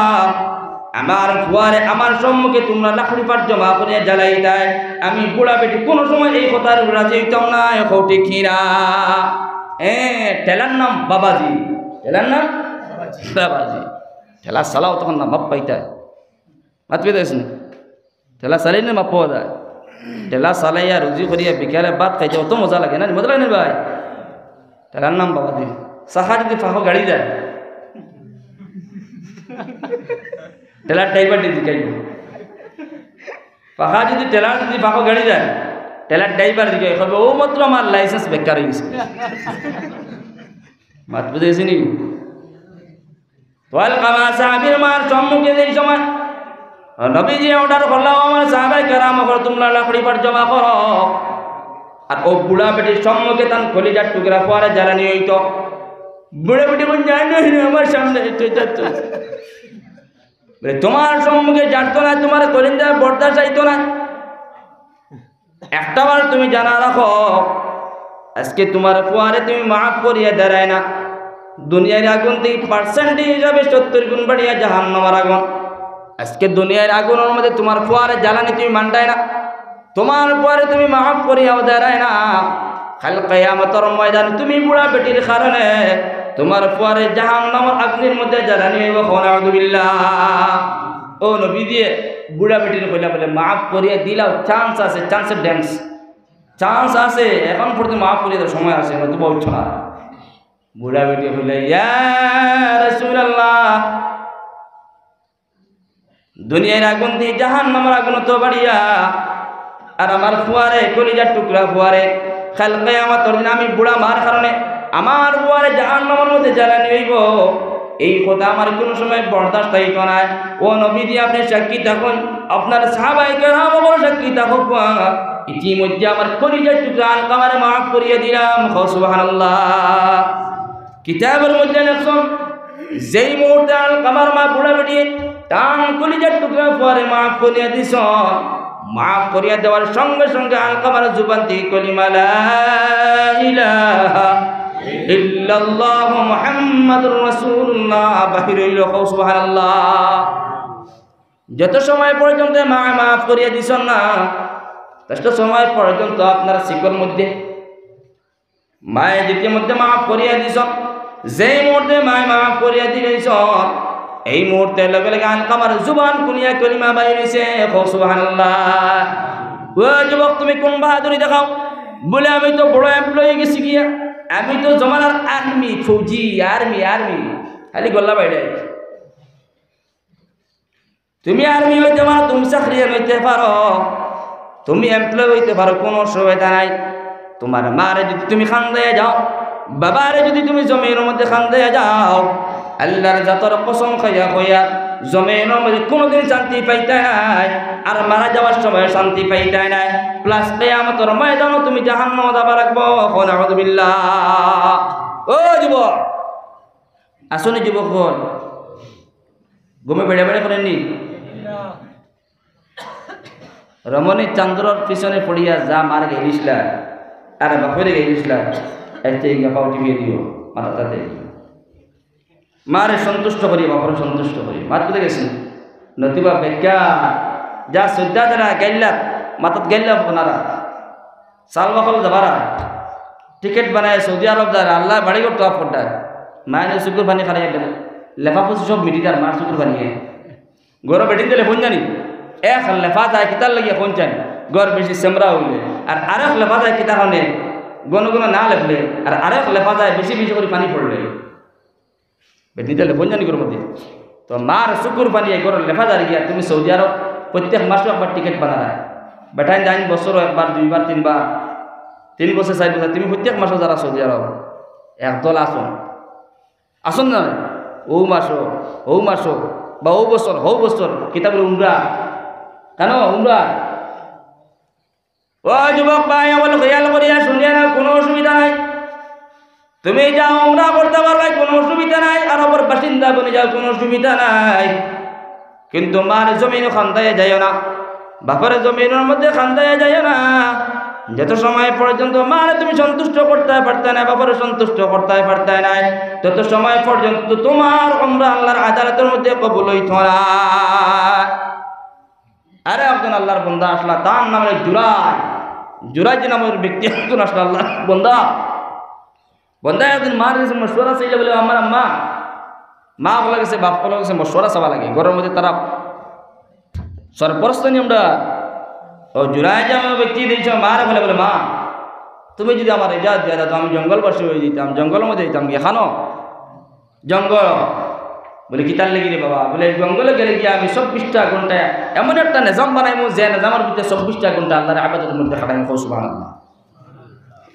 আমার ফুয়ারে আমার সম্মুখে তুমরা লাকড়ি পাড় জমা করিয়া জ্বালাইতায়, আমি বুড়া বেটি কুনু সময় এই কথার উপরে রাজি অইতাম না, কও ঠিক কি না? এ, ঠেলার নাম বাবাজি, ঠেলার নাম বাবাজি। ঠেলা চালাও তখন না মাপ পাইতায়। মাতবে দেশ নি? ঠেলা চালাইলে মাপ পাওয়া যায়। ঠেলা চালাইয়া রুজি করিয়া বিকালে ভাত খাইতে অত মজা লাগে না? মজা লাগে না ভাই? ঠেলার নাম বাবাজি। চাকা যদি ফাঁকো গাড়ি যায়, ঠেলার ড্রাইভার যদি জিকাইব, ফাঁকা যদি ঠেলার যদি ফাঁকো গাড়ি যায়, ঠেলার ড্রাইভার জিকাইব, কইব, ও মাত্র আমার লাইসেন্স বেকার অই গেছে। মাত বুঝাইছি নি? তো আলকামা সাহাবীর মার সম্মুখে যেই সময় নবীজি অর্ডার করলা, ও আমার সাহাবায়ে কেরাম অকল, তুমরা লাকড়ি পাড় জমা করো। আর ও বুড়া বেটির সম্মুখে তান কলিজার টুকরা ফুয়ারে জ্বালানি অইতো। বুড়া বেটি বলে, জানো না, আমার সামনে একটু যাচ্ছ। বলে, তুমার সম্মুখে জানতো না, তুমার কলিজা বরদাস্ত অইতো না। একটা বার তুমি জানা রাখো, আজকে তুমার ফুয়ারে তুমি মাফ করিয়া দেরায় না, দুনিয়ার আগুন থাকি পার্সেন্ট হিসাবে সত্তর গুণ বাড়িয়া জাহান্নামের আগুন। আজকে দুনিয়ার আগুনর মধ্যে তুমার ফুয়ারে জ্বালানি তুমি মানরায় না, তুমার ফুয়ারে তুমি মাফ করিয়াও দেরায় না। কাইল কিয়ামতর ময়দানে তুমি বুড়া বেটির কারণে তুমার ফুয়ারে জাহান্নামর আগুনর মধ্যে জ্বালানি অইবো। কও নাউজুবিল্লাহ। ও নবীজিয়ে বুড়া বেটিরে কইলা বুলে, "মাফ করিয়া দিলাও, chance আছে, chance এর dance, chance আছে, এখন পর্যন্ত মাফ করিয়া দেও, সময় আছে, নতুবা উঠছো না।" বুড়া বেটি কইলা, "ইয়া রাসূলুল্লাহ, দুনিয়ার আগুন দি জাহান্নামর আগুন তো বাড়িয়া, আর আমার ফুয়ারে, কলিজার টুকরা ফুয়ারে, কাইল কিয়ামতর দিন আমি বুড়া মার কারণে আমার ফুয়ারে জাহান্নামর মধ্যে জ্বালানি অইবো, এই কথা আমার কুনু সময় বরদাস্ত অইতো নায়। ও নবীজি, আপনে সাক্ষী থাকইন, আপনার সাহাবায়ে কেরাম অকল সাক্ষী থাকউক্কা, ইতিমধ্যে আমার কলিজার টুকরা আলকামারে মাফ করিয়া দিলাম।" কও সুবহানাল্লাহ। কিতাবর মধ্যে লেখছইন, যেই মুহূর্তে আলকামার মা বুড়া বেটিয়ে তান কলিজার টুকরা ফুয়ারে মাফ করিয়া দিছইন, মাফ করিয়া দেওয়ার সঙ্গে সঙ্গে আলকামার জুবান থাকি কলিমা লা ইলাহা ইল্লাল্লাহু মুহাম্মাদুর রাসূলুল্লাহ বাহির অইলো। কও সুবহানাল্লাহ। যত সময় পর্যন্ত মায় মাফ করিয়া দিছইন না, তত সময় পর্যন্ত আপনার শিকর মধ্যে মায়ে ইতিমধ্যে মাফ করিয়া দিছইন। যেই মুহূর্তে মায় মাফ করিয়া দিলাইছইন, এই মুহূর্তে লগে লগে আলকামার জুবান খুলিয়া কলিমা বাইর অইছে। কও সুবহানাল্লাহ। ও যুবক, তুমি কুন বাহাদুরি দেখাও? বুলে, "আমি তো বড় employee অই গেছি গিয়া, আমি তো জমানার army, ফৌজি, army, army।" খালি গলা বাইরে। তুমি army অইতে পারো, তুমি চাকরিয়ান অইতে পারো, তুমি employee অইতে পারো, কুনু অসুবিধা নাই। তুমার মারে যুদি তুমি কান্দাইয়া যাও, বাবারে যুদি তুমি জমিনর মধ্যে কান্দাইয়া যাও, আল্লার জাতর কসম খাইয়া কইয়ার, জমিনর মধ্যে কুনুদিন শান্তি পাইতায় নায়, আর মারা যাওয়ার সময় শান্তি পাইতায় নায়, plus কিয়ামতর ময়দানো তুমি জাহান্নামো যাওয়া লাগবো। কও নাউজুবিল্লাহ। ও যুবক, আছো নি যুবক অকল? ঘুমে বেড়া বেড়া করইন নি? রমণী চান্দরর পিছনে পড়িয়া যা মার গাইলিছলা, আর বাপরে গাইলিছলা, এতে ইগা পাও টিপিয়া দিও, মাথাত তাতে। মারে সন্তুষ্ট করি, বাপরে সন্তুষ্ট করি। মাত বুঝে গেছি? নতুবা বেকার, যা শ্রদ্ধা যারা গাইল্লাত, মাথাত গাইল্লা আপনারা। চাল বাকল যাবারা, টিকিট বানায় সৌদি আরব যারা, আল্লায় বাড়ি ঘর তওয়াফ কররা। মায়ে চকুর পানি খাড়াইয়া বেলে, লেফাফুছি সব মিটি যার মার চকুর পানিয়ে। ঘরো বেটিন্তে লেফইন জানি, এক লেফা যায় কিতার লাগিয়া কইন চাইন, ঘর বেশি সেমরা অইলে, আর আরেক লেফা যায় কিতা কারণে, ঘন ঘন না লেফলে, আর আরেক লেফা যায় বেশি বেশি করি পানি পড়লে। বেটিন্তে লেফইন জানি ঘরর মধ্যে। তো মার চকুর পানিয়ে ঘরো লেফা যার গিয়া, তুমি সৌদি আরব প্রত্যেক মাসো একবার টিকিট বানারায়। বেটাইন যাইন বছরো একবার, দুইবার, তিনবার, তিন বছর, চাইর বছর, তুমি প্রত্যেক মাসো যারা সৌদি আরব, একদল আছো। আছইন না? অউ মাসো, অউ মাসো, বা অউ বছর, হউ বছর, কিতা বলে উমরা। কেনে উমরা? ও যুবক ভাই, আমল খেয়াল করিয়া শুনিয়া না, কুনু অসুবিধা নাই। তুমি যাও উমরা করতা পারবায়, কুনু অসুবিধা নাই। আরবর বাসিন্দা বনি যাও, কুনু অসুবিধা নাই। কিন্তু মার জমিনো কান্দাইয়া যাইও না, বাপর জমিনর মধ্যে কান্দাইয়া যাইও না। যত সময় পর্যন্ত মারে তুমি সন্তুষ্ট করতায় পারতায় নায়, বাপরে সন্তুষ্ট করতায় পারতায় নায়, তত সময় পর্যন্ত তুমার উমরা আল্লার আদালতর মধ্যে কবুল অইতো নায়। আরো একজন আল্লার বন্দা আছলা, তার নাম অইলো জুরাই। জুরাই যে নামর ব্যক্তি একজন আছলা আল্লার বন্দা। বন্দা একদিন মার গেছে মশওয়ারা চাইলা বলে, "আমার আম্মা, মা অকলর গেছে, বাপ অকলর গেছে মশওয়ারা চাওয়া লাগে, ঘরর মধ্যে তারা সরপরস্ত নি আমরা।" ও জুরাই যে নামর ব্যক্তি দেখছে মারে বলে, বলে, "মা, তুমি যুদি আমারে ইজাজত দিয়া দেও তো আমি জঙ্গলবাসী অইযিতাম, জঙ্গলর মধ্যে যাইতাম গিয়া খানো।" জঙ্গল। বলে, "কিতার লাগি রে বাবা?" বলে, "জঙ্গলো গেলে গিয়া আমি চব্বিশটা ঘন্টা এমন একটা নিজাম বানাইমু, যে নিজামর ভিতরে চব্বিশটা ঘন্টা আল্লার ইবাদতর মধ্যে কাটাইমু।" কও সুবহানাল্লাহ।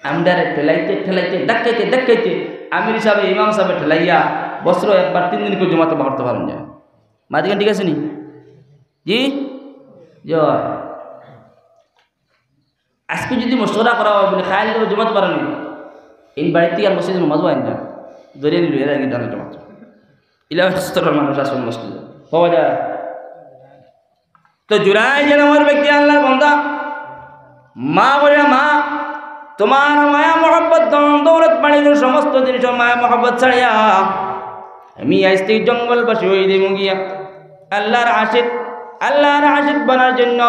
আমরারে ঠেলাইতে, ঠেলাইতে, ধাক্কাইতে, ধাক্কাইতে, আমির সাবে, ইমাম সাবে ঠেলাইয়া বছরো একবার তিন দিন করি জুমাত বার করতা পারইন না। মাতিকান ঠিক আছে নি? জি? জি অয়। আজকে যুদি মশওয়ারা করা অয় বলে, "কাইল তো জুমাত পারো নি, ইন বাড়িত থাকি আর মসজিদো নমাজো আইন না, ধরিয়া লইয়া যাইন গি দানো জুমাত।" ইলা স্তরর মানুষ আছইন মসজিদো, পাওয়া যায়। তো জুরাই যে নামর ব্যক্তি আল্লার বন্দা, মা বলে, "মা, তুমার মায়া মহব্বত, ধন দৌলত, বাড়ি ঘর, সমস্ত জিনিসর মায়া মহব্বত ছাড়িয়া আমি আইজ থাকি জঙ্গলবাসী অই দিমু গিয়া।" আল্লাহর আশিক, আল্লাহর আশিক বনার জন্য,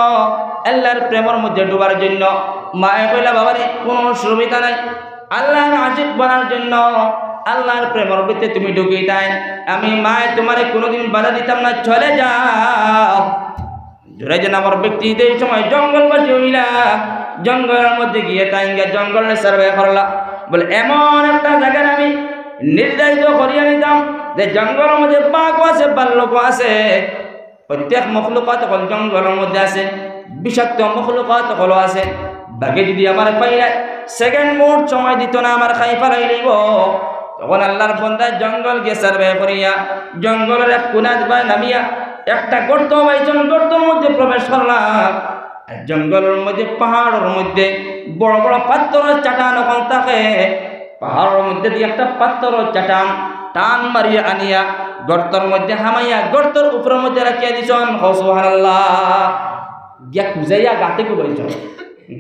আল্লাহর প্রেমর মধ্যে ডুবার জন্য। মায়ে কইলা, "বাবারে, কুনু অসুবিধা নাই, আল্লাহর আশিক বনার জন্য, আল্লাহর প্রেমর ভিতরে তুমি ঢুকিতায়, আমি মায়ে তুমারে কুনুদিন বাধা দিতাম না, চলে যাও।" জুরাইজ নামর ব্যক্তি যেই সময় জঙ্গলবাসী অইলা, জঙ্গলর মধ্যে গিয়া তাইন গিয়া জঙ্গলরে survey করলা। বলে, "এমন একটা জাগার আমি নির্ধারিত করিয়া নিতাম যে জঙ্গলর মধ্যে বাঘও আছে, ভাল্লুকও আছে, প্রত্যেক মখলুকাত অকল জঙ্গলর মধ্যে আছে, বিষাক্ত মখলুকাত অকলও আছে। বাঘে যুদি আমারে পাইলায়, second মুহূর্ত সময় দিতো না, আমারে খাই ফালাই লইবো।" তখন আল্লাহর বন্দায় জঙ্গল গিয়া survey করিয়া জঙ্গলর এক কুনাত বায় নামিয়া একটা গর্ত পাইছইন, গর্তর মধ্যে প্রবেশ করলা। আর জঙ্গলর মধ্যে, পাহাড়র মধ্যে বড় বড় পাথরর চাটান অকল থাকে। পাহাড়র মধ্যে দিয়া একটা পাথরর চাটান টান মারিয়া আনিয়া গর্তর মধ্যে হামাইয়া গর্তর উপরর মধ্যে রাখিয়া দিছইন। কও সুবহানাল্লাহ। গিয়া খুজাইয়া গাতে কুবাইছইন,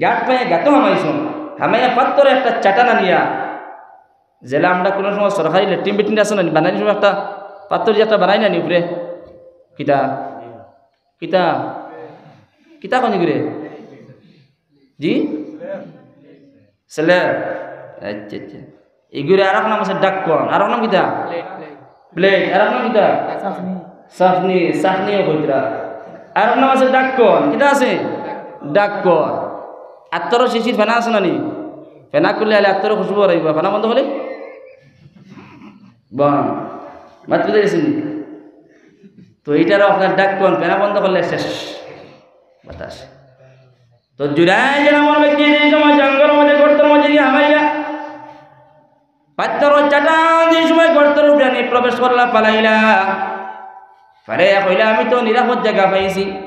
গাত পাইয়া গাতো হামাইছইন, হামাইয়া পাথরর একটা চাটান আনিয়া, যেলা আমরা কুনু সময় সরকারি লেট্রিন বেট্রিন আছে না নি, বানানি সময় একটা পাথর দিয়া একটা বানাই না নি উপরে, কিতা কিতা? কিতা কইন ইগুরে? জি? Slab। আচ্ছা, আচ্ছা। ইগুরে আরক নাম আছে ঢাকন। আরক নাম কিতা? Plate। আরক নাম কিতা? ছাকনি। ছাকনিও কইতরা। আরক নাম আছে ঢাকন। কিতা আছে? ঢাকন। আতরর শিশির ফেনা আছে না নি? ফেনা খুললে আইলে আতরর খুশবু বারইবো। ফেনা বন্ধ করলে? বন্ধ। মাত বুঝা গেছে নি? তো ইটারও আপনার ঢাকন, ফেনা বন্ধ করলে শেষ বাতাস। তো জুরাইজ নামর ব্যক্তি যেই সময় জঙ্গলর মধ্যে গর্তর মধ্যে গিয়া হামাইলা, পাথরর চাটান যেই সময় গর্তর উপরে আনি প্রবেশ করলা, ফালাইলা, ফালাইয়া কইলা, "আমি তো নিরাপদ জাগা পাইছি।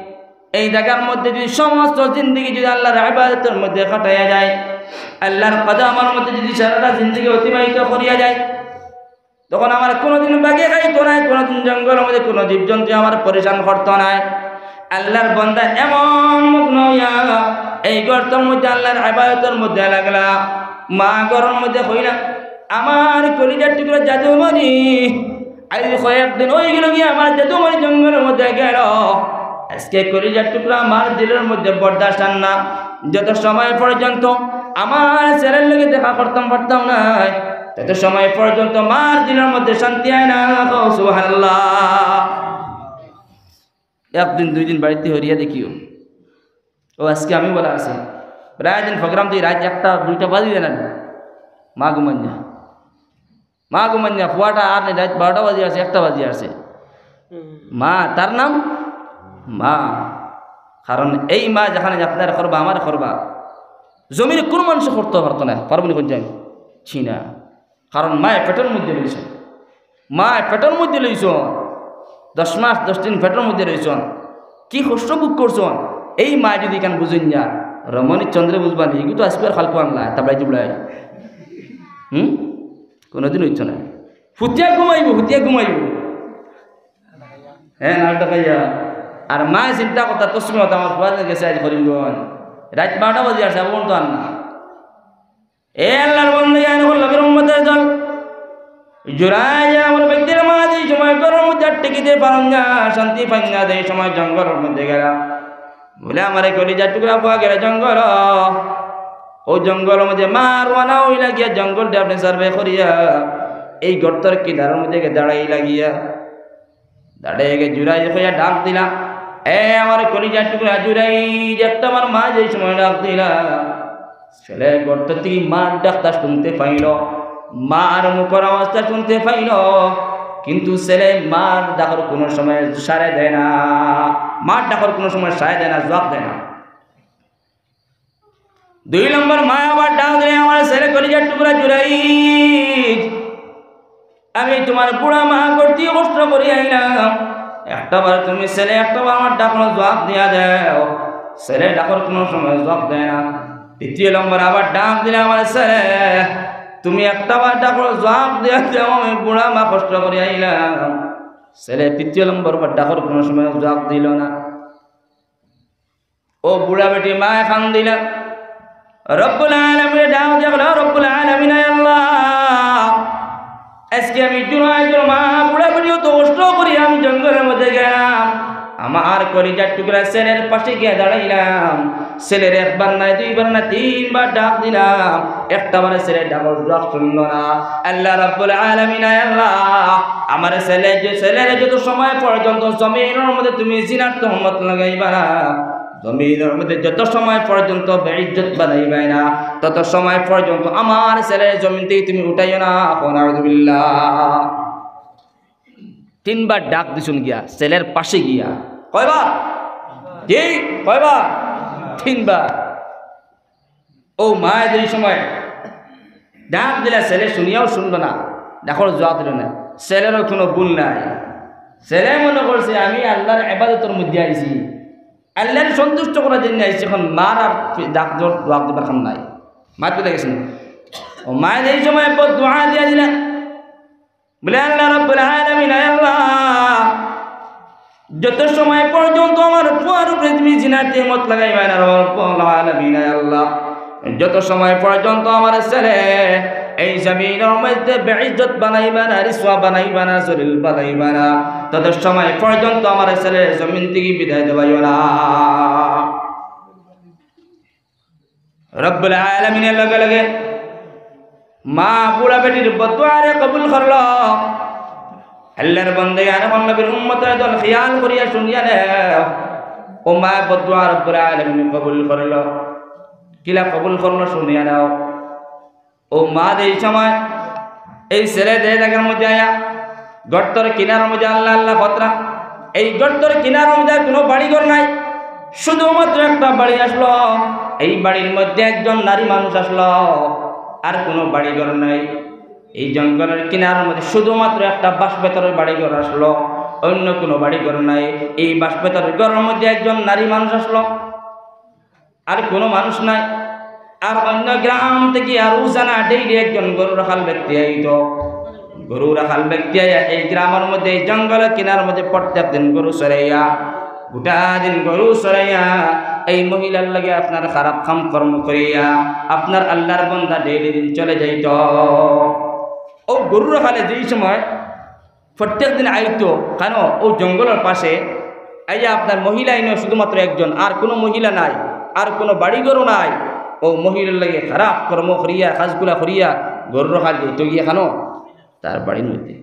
এই জাগার মধ্যে যুদি সমস্ত জিন্দেগি যুদি আল্লাহর ইবাদতর মধ্যে কাটাইয়া যায়, আল্লাহর কদমর মধ্যে যুদি সারাটা জিন্দেগি অতিবাহিত করিয়া যায়, তখন আমারে কুনুদিন বাঘে খাইতো নায়, কুনুদিন জঙ্গলর মধ্যে কুনু জীবজন্তু আমারে পরেশান করতো নায়।" আল্লাহর বন্দা এমন মগ্ন অইয়া এই গর্তর মধ্যে আল্লাহর ইবাদতর মধ্যে লাগলা। মা ঘরর মধ্যে কইলা, "আমার কলিজার টুকরা জাদুমণি, আইজ কয়েকদিন অইগেলো গিয়া আমার জাদুমণি জঙ্গলর মধ্যে গেলো। আইজকে কলিজার টুকরা আমার দিলর মধ্যে বরদাস্ত আর না। যত সময় পর্যন্ত আমার ছেলের লগে দেখা করতাম পারতাম নায়, তত সময় পর্যন্ত মার দিলর মধ্যে শান্তি আয় না।" কও সুবহানাল্লাহ। একদিন দুইদিন বাড়িত হরিয়া দেখিও, ও আইজকে আমি বলা আছি, প্রায় দিন program দি রাইত একটা দুইটা বাজি যায় না, মা ঘুমাইন না। মা ঘুমাইন না, পুয়াটা আর নাই, রাইত বারোটা বাজি আছে, একটা বাজি আছে। মা, তার নাম মা। কারণ এই মা যেখানে আপনারে করবা, আমারে করবা, জমিনে কুনু মানষে করতো পারতো নায়, পারবো নি কইন যাই? ছি না। কারণ মায়ে পেটর মধ্যে রইছইন, মায়ে পেটর মধ্যে রইছইন, দশ মাস দশ দিন পেটর মধ্যে রইছইন, কি কষ্ট ভোগ করছইন, এই মায়ে যুদি ইখান বুঝইন না, রমণী চন্দ্রে বুঝবা নি, ইগু তো আইজকু আর কাইলকু আনলা, তাবলাই তুবলাই। হুম? কুনুদিন অইতো নায়। হুতিয়া ঘুমাইবো, হুতিয়া ঘুমাইবো। হ্যাঁ, নাক ডাকাইয়া। আর মায়ে চিন্তা করতা, তসবি মাতা আমার পুয়া গেছে আইজ করিমগঞ্জ। রাইত বারোটা বাজি আছে, আবু তো আর না। এ আল্লাহর বন্দা, ইয়া নবীর উম্মতের দল। জুরাইজ নামর ব্যক্তির মা যেই সময় ঘরর মধ্যে আর টিকিতে পারইন না, শান্তি পাইন না, যেই সময় জঙ্গলর মধ্যে গেলা। বলে, "আমারে কলিজার টুকরা পুয়া গেলা জঙ্গল।" ও জঙ্গলর মধ্যে মা রওয়ানা অইলা গিয়া জঙ্গলটা আপনে survey করিয়া এই গর্তর কিনারর মধ্যে গিয়া দাঁড়াইলা গিয়া। দাঁড়াইয়া গিয়া জুরাইজ কইয়া ডাক দিলা, "এ আমার কলিজার টুকরা জুরাইজ।" একটা আমার মা যেই সময় ডাক দিলা, ছেলে গর্ত থাকি মার ডাকটা শুনতে পাইল, মার মুখর আওয়াজটা শুনতে পাইল, কিন্তু ছেলে মার ডাকর কুনু সময় সাড়া দেয় না, মার ডাকর কুনু সময় সাড়া দেয় না, জবাব দেয় না। দুই নম্বর মা আবার ডাক দিলা, "আমার ছেলে কলিজার টুকরা জুরাইজ, আমি তুমার বুড়া মা করতে কষ্ট করি আইলাম, একটা বার তুমি ছেলে একটা বার আমার ডাকর জবাব দিয়া দেও।" ছেলে ডাকর কুনু সময় জবাব দেয় না। তৃতীয় নম্বর আবার ডাক দিলা, "আমার ছেলে, তুমি একটা বার ডাকর জবাব দিয়া দেও, আমি বুড়া মা কষ্ট করি আইলাম।" ছেলে তৃতীয় নম্বর বার ডাকর কুনু সময় জবাব দিল না। ও বুড়া বেটি মায় কান্দিলা, রব্বুল আলামিনে ডাক দিয়া কইলা, "রব্বুল আলামিন, আয় আল্লাহ, আজকে আমি জুনাইদর মা বুড়া বেটি অত কষ্ট করি আমি জঙ্গলর মধ্যে গেলাম, আমার কলিজার টুকরা ছেলের পাশে গিয়া দাঁড়াইলাম। ছেলের একবার নায়, দুইবার নায়, তিনবার ডাক দিলাম, একটা বারো ছেলে ডাকর ডাক শুনলো না। আল্লাহ রাব্বুল আলামিন, আয় আল্লাহ, আমার ছেলে যে, ছেলের যত সময় পর্যন্ত জমিনর মধ্যে তুমি জিনার তহমত লাগাইবা না, জমিনর মধ্যে যত সময় পর্যন্ত বেইজ্জত বানাইবায় না, তত সময় পর্যন্ত আমার ছেলের জমিন থেকে তুমি উঠাইও না। কও নাউজুবিল্লাহ। তিনবার ডাক দিছুন গিয়া, ছেলের পাশে গিয়া। কয়বার? জি, কয়বার? তিনবার। ও মায় যেই সময় ডাক দিলা, ছেলে শুনিয়াও শুনলো না, ডাকর জবাব দিল না। ছেলেরও কোনো ভুল নাই। ছেলে মনে করছে আমি আল্লাহর ইবাদতর মধ্যে আইছি, আল্লাহর সন্তুষ্ট করার জন্য আইছি, এখন মার আর ডাক দেওয়ার, জবাব দেবার কাম নাই। মাত বুঝা গেছে নি? ও মায় যেই সময় বদদোয়া দিয়া দিলা, বলে, আল্লাহ রাব্বুল আলামিন, আয় আল্লাহ, যত সময় পর্যন্ত আমার পুয়ার উপরে তুমি জিনার তহমত লাগাইবায় না, রব্বুল আলামিন, আয় আল্লাহ, যত সময় পর্যন্ত আমার ছেলে এই জমিনর মধ্যে বেইজ্জত বানাইবা না, রিসওয়া বানাইবা না, জলিল বানাইবা না, তত সময় পর্যন্ত আমার ছেলে জমিন থেকে বিদায় দেবাইও না। রব্বুল আলামিনের লগে লগে মা বুড়া বেটির বদদোয়ারে কবুল করলো। আল্লাহর বন্দে আর এখন নবীর উম্মতের দল খেয়াল করিয়া শুনিয়া নেও। ও মা বদদোয়া রব্বুল আলামিন কবুল করলো। কিলা কবুল করলো শুনিয়া নেও। ও মা যেই সময় এই ছেলে যে জায়গার মধ্যে আয়া গর্তর কিনারার মধ্যে আল্লাহ আল্লাহ খতরা, এই গর্তর কিনারার মধ্যে কোনো বাড়ি ঘর নাই, শুধুমাত্র একটা বাড়ি আসলো। এই বাড়ির মধ্যে একজন নারী মানুষ আসলো, আর কোনো বাড়ি ঘর নাই। এই জঙ্গলের কিনারার মধ্যে শুধুমাত্র একটা বাঁশ বেতর বাড়ি ঘর আসলো, অন্য কোনো বাড়ি ঘর নাই। এই বাঁশ বেতর ঘরের মধ্যে একজন নারী মানুষ আসলো, আর কোনো মানুষ নাই। আর অন্য গ্রাম থেকে আর রোজানা ডেইলি একজন গরু রাখাল ব্যক্তি আইতো। গরু রাখাল ব্যক্তি আইয়া এই গ্রামের মধ্যে, এই জঙ্গলের কিনারার মধ্যে প্রত্যেক দিন গরু চরাইয়া, গোটা দিন গরু চরাইয়া, এই মহিলার লগে আপনার খারাপ কাম কর্ম করিয়া আপনার আল্লাহর বন্দা ডেইলি দিন চলে যাইতো। ও গরু রাখালে যেই সময় প্রত্যেক দিন আইতো, কেন ও জঙ্গলের পাশে আইয়া আপনার মহিলা ইনো শুধুমাত্র একজন, আর কোনো মহিলা নাই, আর কোনো বাড়িঘরও নাই। ও মহিলার লগে খারাপ কর্ম করিয়া, কাজগুলা করিয়া গরু রাখাল যাইতো গিয়া কেন তার বাড়ির মধ্যে।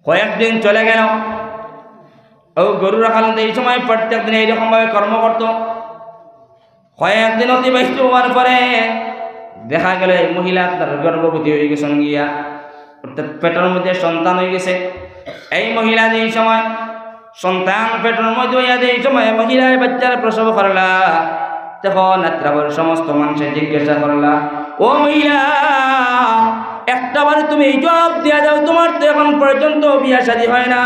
কয়েকদিন চলে গেল, ও গরু রাখাল এই সময় প্রত্যেক দিন এইরকম ভাবে কর্ম করতো। কয়েকদিন অতিবাহিত হওয়ার পরে দেখা গেল এই মহিলা তার গর্ভবতী হয়ে গেছেন গিয়া, অর্থাৎ পেটের মধ্যে সন্তান হয়ে গেছে। এই মহিলা যেই সময় সন্তান পেটের মধ্যে হইয়া যেই সময় মহিলায় বাচ্চার প্রসব করলা, তখন আত্রাবর সমস্ত মানুষে জিজ্ঞাসা করলা, "ও মহিলা, একটা বার তুমি এই জবাব দিয়া দাও, তোমার তো এখন পর্যন্ত বিয়া শাদী হয় না,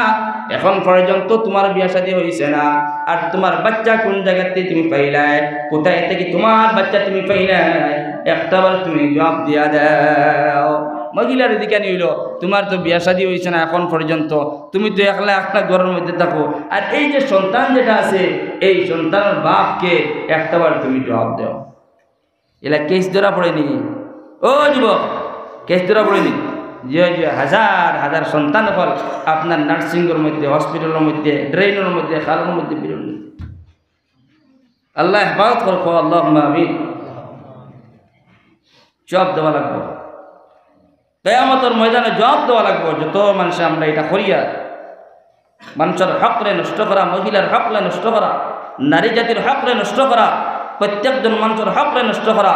এখন পর্যন্ত তোমার বিয়া শাদী হইছে না, আর তোমার বাচ্চা কোন জায়গাতে তুমি পাইলায়, কোথায় থেকে তোমার বাচ্চা তুমি পাইলায়, একটা বার তুমি জবাব দিয়া দাও।" মহিলার দিকে নিল, "তোমার তো বিয়া শাদী হইছে না এখন পর্যন্ত, তুমি তো একলা একটা ঘরের মধ্যে থাকো, আর এই যে সন্তান যেটা আছে, এই সন্তানের বাপকে একটা বার তুমি জবাব দাও।" এলা কেস ধরা পড়েনি? ও যুবক, কেস ধরা পড়েনি? জি, জি, হাজার হাজার সন্তান অকল আপনার নার্সিংয়ের মধ্যে, হসপিটালের মধ্যে, ড্রেনের মধ্যে, খালের মধ্যে, বিলের মধ্যে। আল্লাহ হেফাজত করো, কও আল্লাহুম্মা আমিন। জবাব দেওয়া লাগবো। কিয়ামতর ময়দানে জবাব দেওয়া লাগবো, যত মানুষে আমরা এটা করিয়া, মানুষের হকরে নষ্ট করা, মহিলার হকরে নষ্ট করা, নারী জাতির হকরে নষ্ট করা, প্রত্যেকজন মানুষের হকরে নষ্ট করা,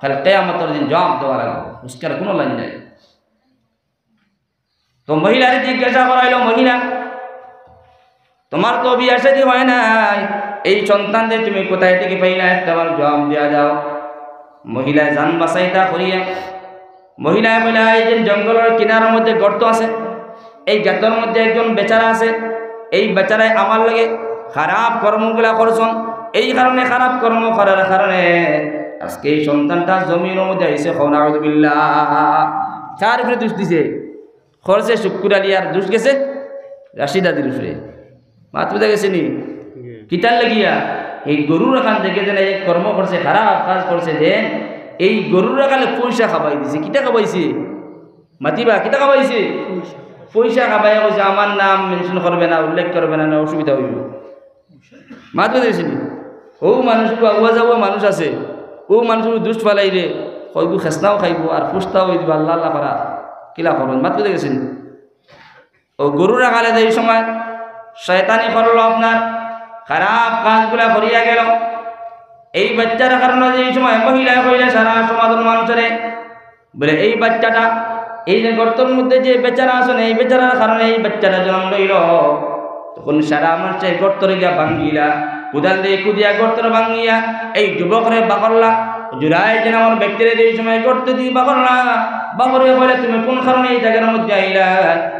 কাল কিয়ামতর দিন জবাব দেওয়া লাগবো, বুঝতে আর কোনো লাইন নাই। তো মহিলারে জিজ্ঞাসা করা হইল, "মহিলা, তোমার তো বিয়া শাদী হয় নাই, এই সন্তানদের তুমি কোথায় থেকে পাইলা? একটা বার জবাব দিয়া দাও।" মহিলা জান বাঁচাইতা করিয়া, মহিলা বলে, "এই যে জঙ্গলের কিনারার মধ্যে গর্ত আছে, এই গর্তর মধ্যে একজন বেচারা আছে, এই বেচারায় আমার লগে খারাপ কর্মগুলা করছন, এই কারণে খারাপ কর্ম করার কারণে আজকে এই সন্তানটা জমিনের মধ্যে আইছে।" কও নাউজুবিল্লাহ। কার উপরে দোষ দিছে? খরচে শুক্কুর আলী আর দোষ গেছে রাশিদ আলীর উপরে। মাত বুঝা গেছে নি? কিতার লাগিয়া? এই গরু রাখাল দেখে যেন এক কর্ম করছে, খারাপ কাজ করছে, যেন এই গরু রাখালে পয়সা খাবাই দিছে। কিতা খাবাইছে? মাতিবা, কিতা খাবাইছে? পয়সা খাবাইয়া কইছে, "আমার নাম মেনশন করবে না, উল্লেখ করবে না, না অসুবিধা অইবো।" মাত বুঝাইছি নি? অউ মানুষ, বাউয়া যাওয়া মানুষ আছে, অউ মানুষ দুষ ফালাইলে, কইবো খেসনাও খাইবো, আর ফুসতাও অইবো, আল্লাহ আল্লাহ করা, কিলা করইন, মাত বুঝা গেছে নি? অউ গরু রাখালে যে সময় শয়তানি করলো, আপনার খারাপ কাজগুলা করিয়া গেল, এই বাচ্চার কারণে যে সময় মহিলায় কইলা সারা সমাজর মানুষরে, বলে, "এই বাচ্চাটা, এই যে গর্তর মধ্যে যে বেচারা আছইন, এই বেচারার কারণে এই বাচ্চাটা জন্ম লইল।" তখন সারা মানুষে গর্তরে গিয়া ভাঙ্গিলা, কুদাল দিয়া কুদিয়া গর্তরে ভাঙ্গিয়া এই যুবকরে বাগরলা, জুরাইজ নামর ব্যক্তিরে যে সময় গর্ত দিয়া বাগরলা, বাগরে কইলা, "তুমি কোন কারণে এই জাগার মধ্যে আইলা?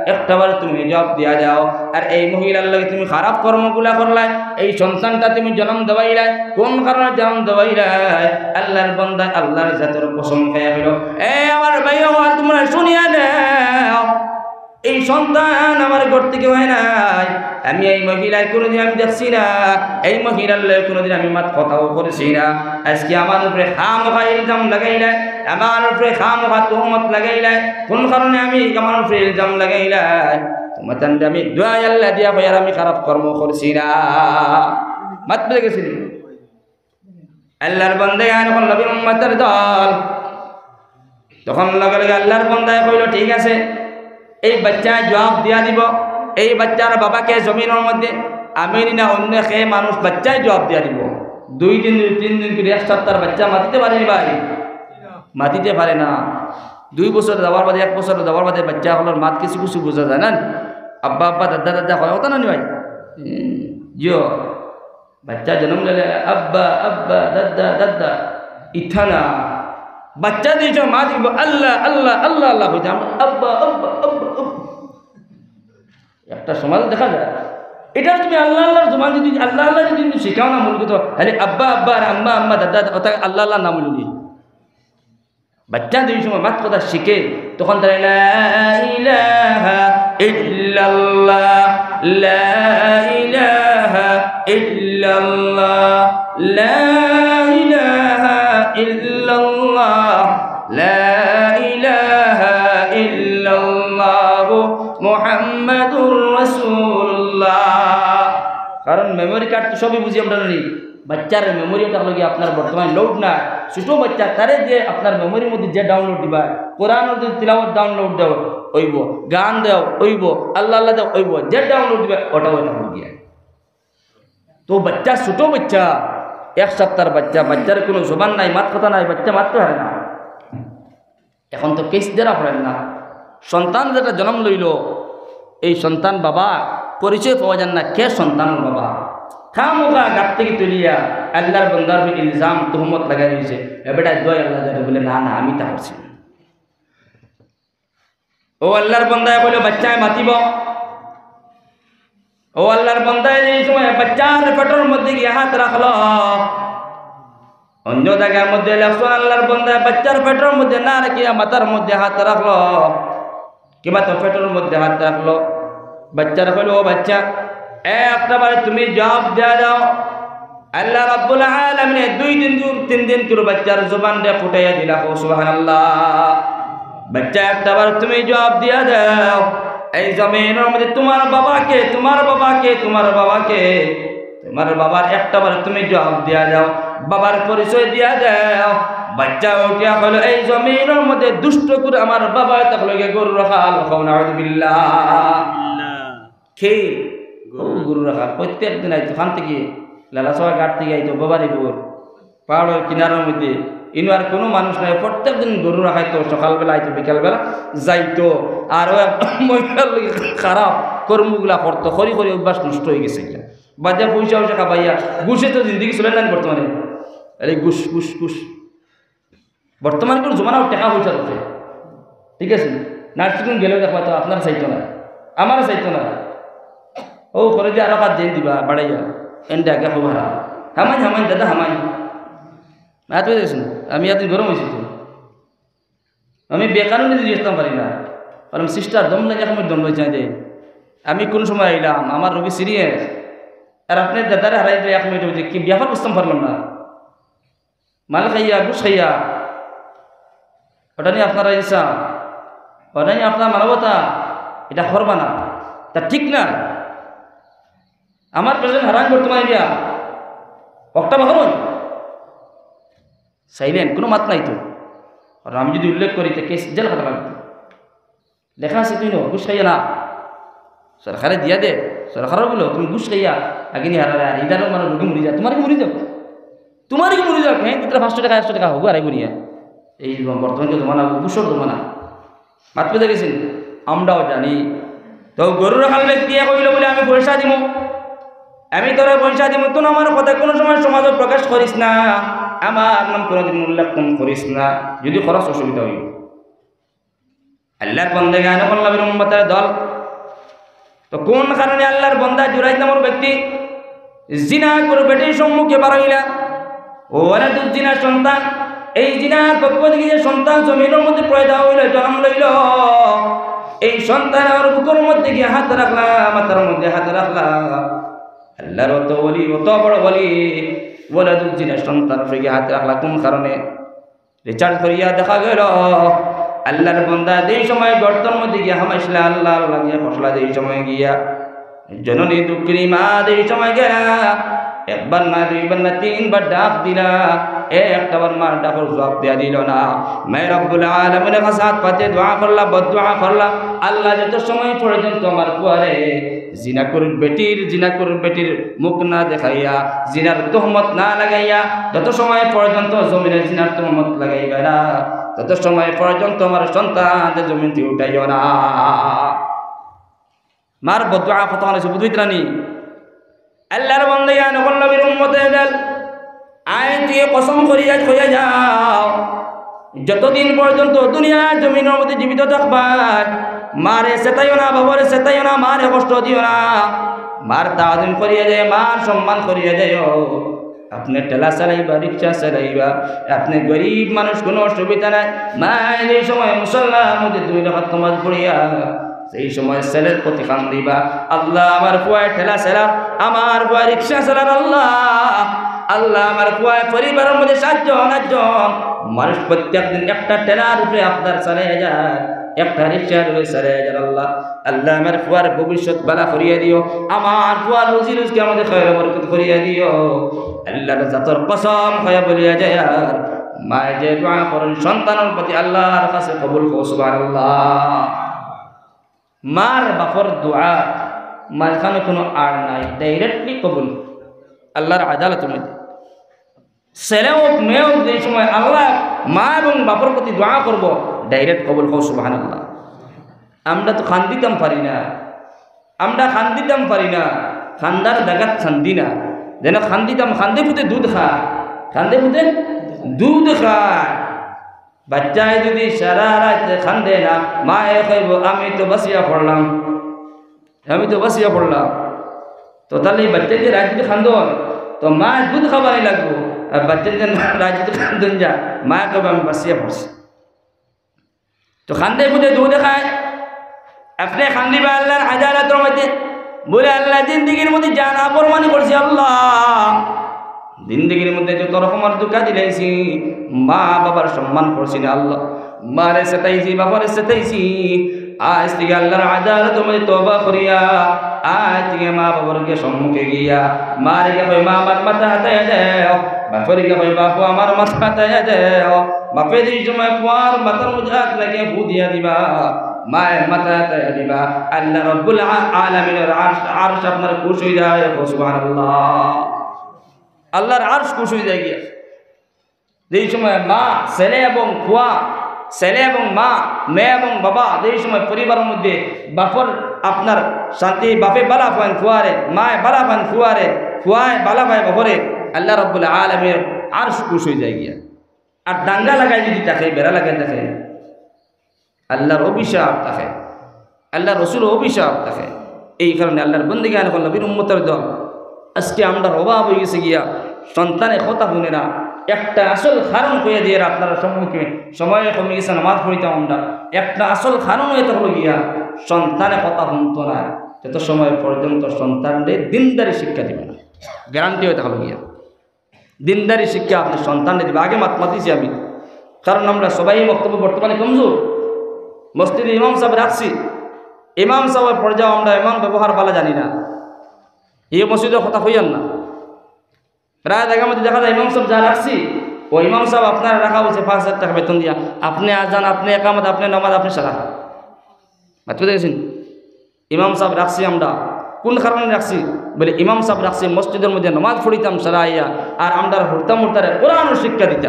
একটা বার তুমি জবাব দিয়া যাও। আর এই মহিলার লগে তুমি খারাপ কর্মগুলা করলায়, এই সন্তানটা তুমি জন্ম দেওয়াইলায়, কোন কারণে জন্ম দেওয়াইলায়?" আল্লাহর বান্দা আল্লাহর জাতর কসম খাইয়া কইল, "এ আমার ভাই, ও তোমরা শুনিয়া নেও, এই সন্তান আমার ঘর থেকে হয় নাই। আমি এই মহিলায় কোনোদিন আমি দেখছি না, এই মহিলার লগে কোনোদিন আমি মাত কথাও করছি না। আজকে আমার উপরে খামোখা ইলজাম লাগাইলায়, আমার উপরে খামোখা তুহমত লাগাইলায়। কোন কারণে আমি আমার উপরে ইলজাম লাগাইলায়? তোমার আমি দোয়া আল্লাহ দিয়া কই আর আমি খারাপ কর্ম করছি না।" মাত বুঝা গেছে নি? আল্লাহর বান্দা আর এখন নবীর উম্মতের দল। তখন লগে লগে আল্লাহর বান্দায় কইল, "ঠিক আছে, এই বাচ্চায় জবাব দিয়া দিব, এই বাচ্চার বাবাকে জমিনর মধ্যে আমি নি না অন্য কে মানুষ বাচ্চায় জবাব দিয়া দিব।" দুই দিন, তিন দিন করে এক সপ্তাহর বাচ্চা মাতিতে পারেনি ভাই, মাতিতে পারে না। দুই বছর যাওয়ার বাদে, এক বছর যাওয়ার বাদে বাচ্চা অকলর মাত কিছু কিছু বুঝা যায় না? আব্বা আব্বা, দাদা দাদা কয়, কথা না নি ভাই? হুম, জিও। বাচ্চা জন্ম নিলে আব্বা, আব্বা, দাদা, দাদা, ইথা না। বাচ্চা দিয়েছ, মা দিব আল্লাহ, আল্লাহ, আল্লাহ, আল্লাহ কইতে আমরা আব্বা, আব্বা, আব্বা, আব্বা। একটা সমাজ দেখা যায়। এটা তুমি আল্লাহ, আল্লাহর জবান যদি, আল্লাহ, আল্লাহ যদি তুমি শিখাও না মূল কথা, খালি আব্বা, আব্বা আর আম্মা, আম্মা, দাদা, দাদা, ওটা আল্লাহ, আল্লাহ নাম হইল কি? বাচ্চা যে সময় মাত কথা শিখে, তখন তারা লা ইলাহা ইল্লাল্লাহ, লা ইলাহা ইল্লাল্লাহ, লা ইলাহা ইল্লাল্লাহ, লা ইলাহা ইল্লাল্লাহু মুহাম্মাদুর রাসূলুল্লাহ। কারণ মেমোরি কার্ড তো সবই বুঝি আমরা নি। বাচ্চার মেমোরি ওটা হলো কি আপনার বর্তমানে লোড না, ছোট বাচ্চা তারে যে আপনার মেমোরির মধ্যে যে ডাউনলোড দিবা, কোরআন যদি তিলাওয়াত ডাউনলোড দেও অইব, গান দেও অইব, আল্লাহ আল্লাহ দেও অইব, যে ডাউনলোড দিবা ওটাও এটা হলো গিয়া। তো বাচ্চা, ছোট বাচ্চা, এক সপ্তাহর বাচ্চা, বাচ্চার কোনো জবান নাই, মাত কথা নাই, বাচ্চা মাততে পারে না। এখন তো কেস ধরা পড়েন না। সন্তান যেটা জন্ম লইল, এই সন্তান বাবা পরিচয় পাওয়া যায় না, কে সন্তানর বাবা। খামোখা গাত থেকে তুলিয়া আল্লাহর বান্দার উপরে ইলজাম, তুহমত লাগাই দিছে। এ বেটা দোয়া আল্লাহ যাবে বলে, "না, না, আমি তা করছি না।" ও আল্লাহর বান্দায় কইল, "বাচ্চায় মাতিব।" ও আল্লাহর বান্দায় এই সময় বাচ্চার পেটর মধ্যে গিয়া হাত রাখলো। অন্য জায়গার মধ্যে লেখছেন আল্লাহর বান্দায় বাচ্চার পেটর মধ্যে না রাখিয়া মাথার মধ্যে হাত রাখলো। কিবা তো পেটর মধ্যে হাত রাখলো। বাচ্চারে কইল, "ও বাচ্চা, একটা বারে তুমি জবাব দিয়া দাও।" আল্লাহ রাব্বুল আলামিনে দুই দিন দূর, তিন দিন দূর বাচ্চার জবানটা ফুটাইয়া দিলা। ও সুবহানাল্লাহ। বাচ্চা, একটা বার তুমি জবাব দিয়া দাও, এই জমিনর মধ্যে তোমার বাবাকে, তোমার বাবাকে, তোমার বাবাকে, তোমার বাবার একটা বার তুমি জবাব দিয়া দাও, বাবার পরিচয় দিয়া দাও। বাচ্চা উঠিয়া কইল, "এই জমিনর মধ্যে দুষ্ট করে আমার বাবা থাকলে গিয়ে গরু রাখাল।" কও নাউজুবিল্লাহ। কে? গরু। ও, গরু রাখাল। প্রত্যেক দিন আইতো, খান থেকে, লালাসোয়া ঘাট থেকে আইতো, বাবারি পুর, পাহাড়র কিনারার মধ্যে, ইনো আর কোনো মানুষ নাই। প্রত্যেক দিন গরু রাখাইতো, সকালবেলা আইতো, বিকালবেলা যাইতো। আর ও এক মহিলার লগে খারাপ কর্মগুলা করতো, করি করি অভ্যাস নষ্ট হয়ে গেছে। বাদে পয়সা পয়সা খাবাইয়া, ঘুষে তো জিন্দেগি চলে না বর্তমানে। আরে ঘুষ, ঘুষ, ঘুষ। বর্তমানে কোন জমানা টেকা পয়সা আছে, ঠিক আছে? নার্সিং হোম গেলেও দেখবা তো আপনার চাইতো না, আমার চাইতো না। ও করে যে আরো কাজ যেন দিবা বাড়াইয়া, এনটা আগে খুব হারা। হামাই, হামাই, দাদা, হামাই। না, তুমি দেখছো? আমি এতদিন গরম হয়েছি তো। আমি বেকানুনি জিনিস দিতাম পারি না। কারণ সিস্টার দম লাগে, এক মিনিট দম লই চাই দেয়। আমি কোন সময় আইলাম, আমার রোগী সিরিয়াস। আর আপনি দাদারে হারাই দিলে এক মিনিট হইতে কি ব্যাপার বুঝতাম পারলাম না। মাল খাইয়া, ঘুষ খাইয়া, ওটা নিয়ে আপনারা ইনসান। ওটা নিয়ে আপনার মানবতা, এটা করবা না, তা ঠিক না। আমার প্রেজেন্ট হারাম করতে মানে দিয়া একটা বাহরুন সাইলেন্ট, কোনো মাত নাই তো। আর আমি যদি উল্লেখ করি, তো কেস জেল খাটা লাগবে। লেখা আছে, তুই নো, ঘুষ খাইয়া না, সরকারে দিয়া দে, সরকারও বলো, তুমি ঘুষ খাইয়া আগে নিয়ে হারালে, আর ইদারও মানে রোগী মরি যায়, তোমার কি মরি যাও, তোমার কি মরি যাও, হ্যাঁ, দুটা পাঁচশো টাকা, একশো টাকা হবো, আর এগুনিয়া। এই বর্তমান যে জমানা, ঘুষর জমানা, মাত বুঝে গেছেন? আমরাও জানি। তো গরুর হাল ব্যক্তি কইল বলে, "আমি পয়সা দিমু, আমি তোরে পয়সা দিমু, তুই আমার কথা কোনো সময় সমাজে প্রকাশ করিস না, আমার নাম কোনোদিন উল্লেখ কম করিস না, যদি খরচ অসুবিধা হই।" আল্লাহর বন্দেগান এখন নবীর উম্মতের দল। তো কোন কারণে আল্লাহর বন্দা জুরাইজ নামের ব্যক্তি জিনা করে বেটির সম্মুখে বাড়াইলা, ও ওয়ালাদুজ জিনা সন্তান, এই জিনার পক্ষ থেকে যে সন্তান জমিনের মধ্যে পয়দা হইল, জন্ম লইল, এই সন্তান আমার বুকের মধ্যে গিয়ে হাত রাখলা, মাথার মধ্যে হাত রাখলা। আল্লাহর অত ওলি, অত বড় ওলি, ওয়ালাদুজ জিনা সন্তান গিয়ে হাত রাখলা কোন কারণে? রিসার্চ করিয়া দেখা গেল, আল্লাহর বন্দা যেই সময় গর্তর মধ্যে গিয়া হামাইছলা, আল্লাহর লাগিয়া ফসলা যেই সময় গিয়া, জননী দুঃখিনী মা যেই সময় গেলা, একবার না, দুইবার না, তিনবার ডাক দিলা, একটা বার মার ডাকর জবাব দিয়া দিল না। মা রব্বুল আলামিনের কাছে হাত পাতে দোয়া করলা, বদদোয়া করলা, "আল্লাহ, যত সময় পর্যন্ত আমার ফুয়ারে জিনাকুর বেটির, জিনাকুর বেটির মুখ না দেখাইয়া, জিনার তহমত না লাগাইয়া, যত সময় পর্যন্ত জমিনে জিনার তহমত লাগাইবা না, তত সময় পর্যন্ত আমার সন্তান জমিন থেকে উঠাইও না।" মার বদদোয়া কত মানে বুঝ হইতরানি। আল্লাহর বন্দেগান এখন নবীর উম্মতে দল, আয় তুই কসম করিয়া কইয়া যাও, যতদিন পর্যন্ত দুনিয়ার জমিনের মধ্যে জীবিত থাকবা, মারে সেতাইও না, বাবারে সেতাইও না, মারে কষ্ট দিও না, মার তাজিম করিয়া যায়, মার সম্মান করিয়া যাইও। আপনি ঠেলা চালাইবা, রিক্সা চালাইবা, আপনি গরিব মানুষ, কোনো অসুবিধা নাই। মায় যে সময় মুসল্লার মধ্যে দুই রাকাত নামাজ পড়িয়া, সেই সময় ছেলের প্রতি কান্দিবা, "আল্লাহ, আমার ফুয়ায় ঠেলা চালার, আমার ফুয়ায় রিক্সা চালার, আল্লাহ, আল্লাহ, আমার ফুয়ায় পরিবারের মধ্যে সাতজন, আটজন মানুষ প্রত্যেক দিন একটা ঠেলার উপরে আপনার চালিয়ে যায়, একটা রিক্সার উপরে চালিয়ে যায়, আল্লাহ।" আল্লাহ, আমার ফুয়ার ভবিষ্যৎ বালা করিয়া দিও, আমার ফুয়ার রুজি রুজগার মধ্যে খয়র বরকত করিয়া দিও। আল্লাহর জাতর কসম খাইয়া বলিয়া যায়, আর মায় যে দোয়া করেন সন্তানের প্রতি, আল্লাহর কাছে কবুল কও, সুবহানাল্লাহ। মার বাপর দোয়া মাঝখানে কোনো আড় নাই, ডাইরেক্টলি কবুল আল্লাহর আদালতের মধ্যে। ছেলে হোক, মেয়ে হোক, যে সময় আল্লাহ মা এবং বাপর প্রতি দোয়া করব, ডাইরেক্ট কবুল কও, সুবহানাল্লাহ। আমরা তো কান্দিতাম পারি না, আমরা কান্দিতাম পারি না, কান্দার জাগাত কান্দি না, যেন কান্দিতাম, কান্দে পুতে দুধ খা, কান্দে পুতে দুধ খা। বাচ্চায় যদি সারা রাত কান্দে না, মায়ে কইব, "আমি তো বাঁচিয়া পড়লাম।" আমি তো বাঁচিয়া পড়লাম। তো তাহলে এই বাচ্চা যে রাত যদি কান্দন, তো মা দুধ খাবারই লাগবো। আর বাচ্চা যে রাত যদি কান্দন যা, মা কইব, "আমি বাঁচিয়া পড়ছি।" তো কান্দে পুতে দুধ খায়, আপনি কান্দিবা আল্লাহর আদালতের মধ্যে, বলে, "আল্লাহ, জিন্দেগির মধ্যে যা নাফরমানি করছি আল্লাহ, জিন্দেগির মধ্যে যত রকমের ধোঁকা দিলাইছি, মা বাবার সম্মান করছি না আল্লাহ, মারে সেতাইছি, বাবারে সেতাইছি, আজ থেকে আল্লাহর আদালতের মধ্যে তওবা করিয়া, আজ থেকে মা বাবার গিয়া সম্মুখে গিয়া, মারে গিয়া কই, 'মা, আমার মাথা হাতাইয়া দেও।' বাপরে গিয়া কই, 'বাপু, আমার মাথা হাতাইয়া দেও।' বাপে যেই সময় ফুয়ার মাথার মধ্যে হাত লাগিয়া ফু দিয়া দিবা, মায়ের মাথা হাতাইয়া দিবা, আল্লাহ রব্বুল আ-, আলামিনের আরশ, আরশ আপনার খুশ হয়ে যায়। সুবহানাল্লাহ। আল্লাহর আরশ খুশ হয়ে যায় গিয়া। যেই সময় মা, ছেলে এবং ফুয়া, ছেলে এবং মা, মেয়ে এবং বাবা, যেই সময় পরিবারের মধ্যে বাপর আপনার শান্তি, বাপে বালা পাইন ফুয়ারে, মায়ে বালা পাইন ফুয়ারে, ফুয়ায় বালা পায় বাপরে, আল্লাহ রাব্বুল আলামিন আরশ খুশ হয়ে যায় গিয়া। আর দাঙ্গা লাগাই যদি থাকে, বেড়া লাগাই থাকে, আল্লাহর অভিশাপ থাকে, আল্লাহর রসুল অভিশাপ থাকে। এই কারণে আল্লাহর বন্দেগান, নবীর উম্মতের দল, আজকে আমরার অভাব হয়ে গেছে গিয়া, সন্তানে কথা শুনে না। একটা আসল কারণ কইয়া দিয়ে আপনারা সম্মুখে, সময় কমে গেছে, নামাজ পড়িতাম আমরা। একটা আসল কারণ হয়ে থাকলো গিয়া, সন্তানে কথা শুনতো না। যত সময় পর্যন্ত সন্তানরে দিনদারি শিক্ষা দিবে না, গ্যারান্টি হয়ে থাকলো গিয়া। দিনদারি শিক্ষা আপনি সন্তানরে দিবা। আগে মাত মাতিছি আমি, কারণ আমরা সবাই মক্তব্য বর্তমানে কমজোর। মসজিদো ইমাম সাব রাখছি, ইমাম সাবর পর্যায়ে আমরা ইমাম ব্যবহার ভালা জানি না, ই মসজিদর কথা কইয়ার না। প্রায় জাগার মধ্যে দেখা যায় ইমাম সাব যা রাখছি, ও ইমাম সাব আপনারে রাখা অইছে পাঁচ হাজার টেকা বেতন দিয়া, আপনে আজান, আপনে একামত, আপনে নমাজ, আপনে সারা। মাততে দেখছেন? ইমাম সাব রাখছি আমরা, কুন কারণে রাখছি? বলে, ইমাম সাব রাখছি মসজিদর মধ্যে নমাজ পড়িতাম সারা আইয়া, আর আমরার হুরুতা-মুরুতারে কোরআনর শিক্ষা দিতা।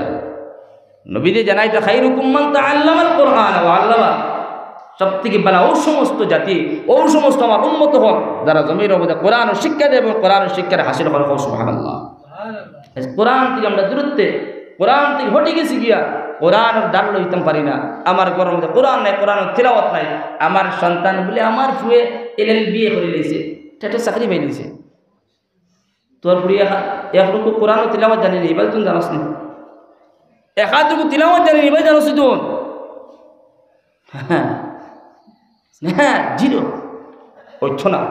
নবীজি জানাইতা, "খাইরুকুম মান তাআল্লামাল কোরআন ওয়া আল্লামা।" সব থাকি ভালা অউ সমস্ত জাতি, অউ সমস্ত আমার উম্মত অকল, যারা জমিনর মধ্যে কোরআনর শিক্ষা দেয় এবং কোরআনর শিক্ষারে হাসিল করে। কও সুবহানাল্লাহ। কোরআন থাকি আমরা দূরত্বে, কোরআন থাকি হটি গেছি গিয়া, কোরআনর ধার লইতাম পারি না। আমার ঘরর মধ্যে কোরআন নাই, কোরআনর তিলাওয়াত নাই। আমার সন্তান বলে আমার ফুয়ে এলএলবি করি লাইছে, টেটে চাকরি পাই লাইছে। তোর ফুড়ি এক, এক রুকু কোরআনর তিলাওয়াত জানে নি, ইবারে তুই জানস নি। এক আধ রুকু তিলাওয়াত জানে নি, ইবারে জানস নি তুই। হ্যাঁ, জিরো। অইতো না।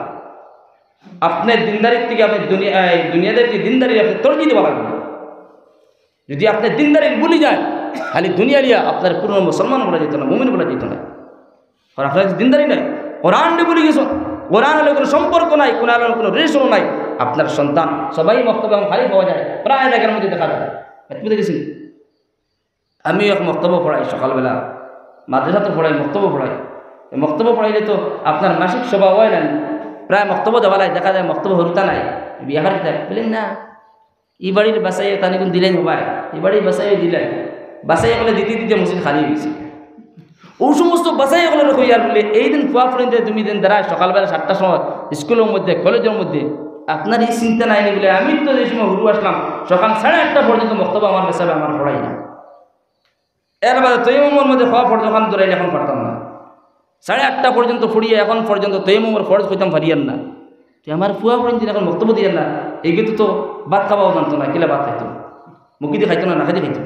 আপনে দিনদারির থাকি আপনে দুনিয়া, এই দুনিয়াদারি থাকি দিনদারি আপনে তরজি দেওয়া লাগবো। যদি আপনে দিনদারি ভুলি যাইন, খালি দুনিয়া লিয়া, আপনারে পুরা মুসলমান বলা যাইতো না, মুমিন বলা যাইতো না। কারণ আপনার দিনদারি নাই, কোরআনরে ভুলি গেছইন, কোরআনর লগে কুনু সম্পর্ক নাই, কোরআনর লগে কুনু রিলেশন নাই। আপনার সন্তান সবাই মক্তবে অখন খালি পাওয়া যায়, প্রায় জাগার মধ্যে দেখা যায়। আপনে দেখছেন? আমিও এক মক্তবো পড়াই সকালবেলা, মাদ্রাসাত পড়াই, মক্তবো পড়াই। এই মক্তবো পড়াইলে তো আপনার মাসিক সভা অয় না, প্রায় মক্তবো যাওয়া লাগে, দেখা যায় মক্তবো হুরুতা নাই, বিয়া করি দিতা। বলে, "না, ই বাড়ির বাসায় তানি কুন দিলেন হবায়, ই বাড়ির বাসায় দিলেন।" বাসায় বলে দিতে দিতে মসজিদ খালি অইছে। অউ সমস্ত বাসায় অকলরে কইয়ার বলে, "এই দিন ফুয়া ফুড়িন্তে তুমি দিন দাঁড়ায় সকালবেলা সাতটার সময় স্কুলর মধ্যে, কলেজর মধ্যে, আপনার ই চিন্তা নাই নি?" বলে, "আমি তো যে সময় হুরু আছলাম, সকাল সাড়ে আটটা পর্যন্ত মক্তবো আমার মেসাবে আমার পড়াই না।" এর বাদে তৈমুমর মধ্যে হওয়া ফরজ অখান দৌড়াইলে অখন পারতাম না। সাড়ে আটটা পর্যন্ত পড়িয়া অখন পর্যন্ত তৈমুমর ফরজ কইতাম পারিয়ার না। তে আমার ফুয়া ফুড়িন্তে অখন মক্তবো দিয়ার না, এগু তো ভাত খাওয়াও জানতো না, কিলা ভাত খাইতো? মুখেদি খাইতো না, নাকেদি খাইতো?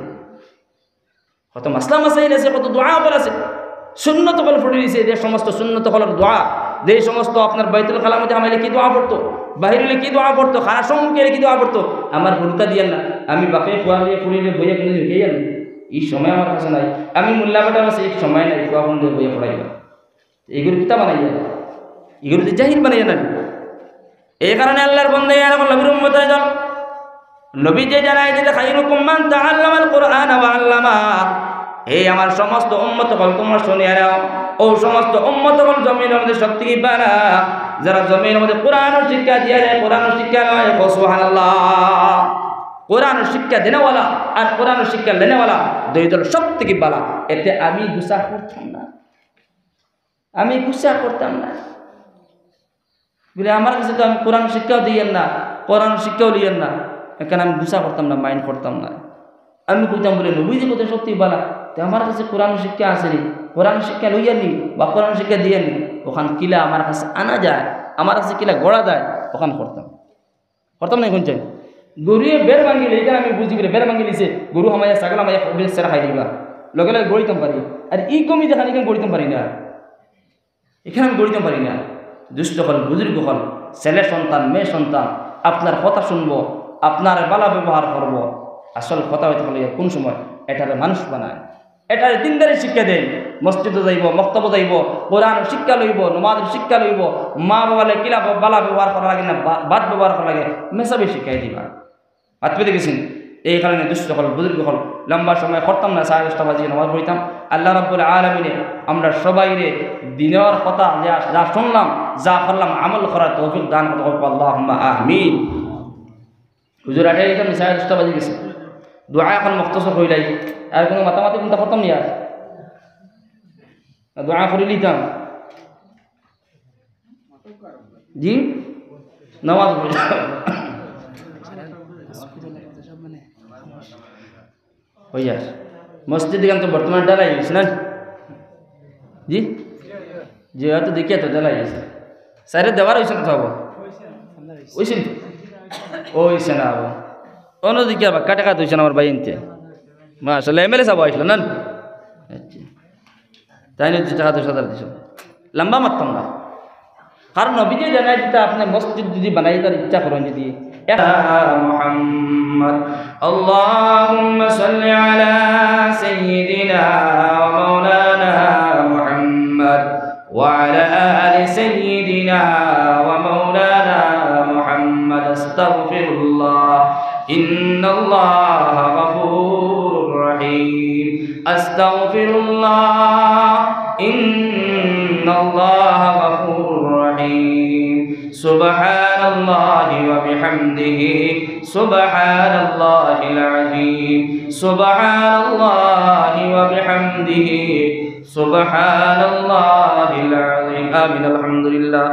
কত মাসলা মাসাইল আছে, কত দোয়া অকল আছে। সুন্নত অকল পড়ি দিছে, যে সমস্ত সুন্নত অকলর দোয়া, যে সমস্ত আপনার বাইতুল খালার মধ্যে হামাইলে কি দোয়া পড়তো, বাহির অইলে কি দোয়া পড়তো, খানার সম্মুখে অইলে কি দোয়া পড়তো, আমার হুরুতা দিয়ার না। আমি বাপে ফুয়া লইয়া ফুড়ি লইয়া বইয়া কুনু দিন গিয়ার না। ই সময় আমার কাছে নাই। আমি মোল্লা বেটা আছে, ই সময় নাই, ফুয়া ফুড়ি লইয়া বইয়া পড়াইবা। এগুরে কিতা বানাইয়া? এগুরে তো জাহিল বানাইয়া না। এই কারণে আল্লাহর বন্দা, আর অখন নবীর উম্মত অইয়া যাও। নবীজি জানাই দিতা, "খাইরুকুম মান তাআল্লামাল কুরআনা ওয়া আল্লামা।" হে আমার সমস্ত উম্মত অকল, তুমরা হুনিয়া নেও। অউ সমস্ত উম্মত অকল জমিনর মধ্যে সব থাকি ভালা, যারা জমিনর মধ্যে কোরআনর শিক্ষা দিয়া যায়, কোরআনর শিক্ষা লয়। কও সুবহানাল্লাহ। কোরআনর শিক্ষা দেনেওয়ালা আর কোরআনর শিক্ষা লেনেওয়ালা দুই দল সব থাকি ভালা। এতে আমি গুসা করতাম না। আমি গুসা করতাম না। বলে, "আমার কাছে তো আমি কোরআন শিক্ষাও দিয়ার না, কোরআন শিক্ষাও লিয়ার না, এখানে আমি গুসা করতাম না, মাইন্ড করতাম না।" আমি কইতাম বলে, "নবীজি কইতা সত্যি ভালা, তে আমার কাছে কোরআন শিক্ষা আছে নি, কোরআন শিক্ষা লইয়ার নি বা কোরআন শিক্ষা দিয়ার নি, অখান কিলা আমার কাছে আনা যায়, আমার কাছে কিলা গড়া যায়, অখান করতাম।" করতাম না অখন চাই। গরুয়ে বেড় ভাঙ্গিলে, ইখান আমি বুঝি বলে, বেড় ভাঙ্গিলিছে, গরু হামাইয়া, ছাগল হামাইয়া, বেড় ছেড়া খাই দিবা। লগে লগে গড়িতাম পারি। আর ই কমি যেখান, ইখান গড়িতাম পারি না। ইখান আমি গড়িতাম পারি না। দুষ্ট অকল, বুজুর্গ অকল, ছেলে সন্তান, মেয়ে সন্তান, আপনার কথা শুনবো, আপনার ভালা ব্যবহার করবো। আসল কথা অইতে অইলে কুন সময় এটারে মানুষ বানায়। এটারে দিনদারি শিক্ষা দেইন। মসজিদো যাইবো, মক্তবো যাইবো, কোরআনর শিক্ষা লইবো, নমাজর শিক্ষা লইবো, মা বাবারে কিলা ভালা ব্যবহার করা লাগে না, বা-, বাদ ব্যবহার করা লাগে, মেসাবে শিখাই দিবা। মাততে দেখছেন? এই কারণে দুষ্ট অকল, বুজুর্গ অকল, লম্বা সময় করতাম না, সাড়ে দশটা বাজে নমাজ পড়িতাম। আল্লাহ রাব্বুল আলামিনে আমরা সবাইরে দিনর কথা যা, যা শুনলাম, যা করলাম, আমল করার তৌফিক দান করুক, আল্লাহুম্মা আমিন। হুজুর আটে গেছেন, সাড়ে দশটা বাজে গেছে। দোয়া অখন মখতসর করিলাই। আর কুনু মাতামাতি কুনতা খতম নি আর? না, দোয়া করিলিতাম। জি? নামাজ পড়ি। অই আর। মসজিদ ইখান তো বর্তমানে ঢালাই অইছে না? জি? জি, অয় তো দেখিয়া তো ঢালাই অইছে। সাইডে দেওয়ার অইছে না তো আবো? অইছে নি? অইছে না আবো। অন্যদিকে আবার কাটা কাটা অইছে না আমার ভাইয়াইন্তে। মাশাআল্লাহ, এমএলএ সাব আইছলা না? আচ্ছা। তাইন অইছে টেকা দশ হাজার দিছইন। লম্বা মাততাম না। কারণ নবীজি জানাই দিতা, আপনে মসজিদ যদি বানাইতার ইচ্ছা করইন যদি, মুহাম্মদ, আল্লাহুম্মা সাল্লি আলা সাইয়্যিদিনা ওয়া মাওলানা মুহাম্মদ। أستغفر الله، إن الله غفور رحيم. سبحان الله وبحمده، سبحان الله العظيم، سبحان الله وبحمده، سبحان الله العظيم. آمين. الحمد لله.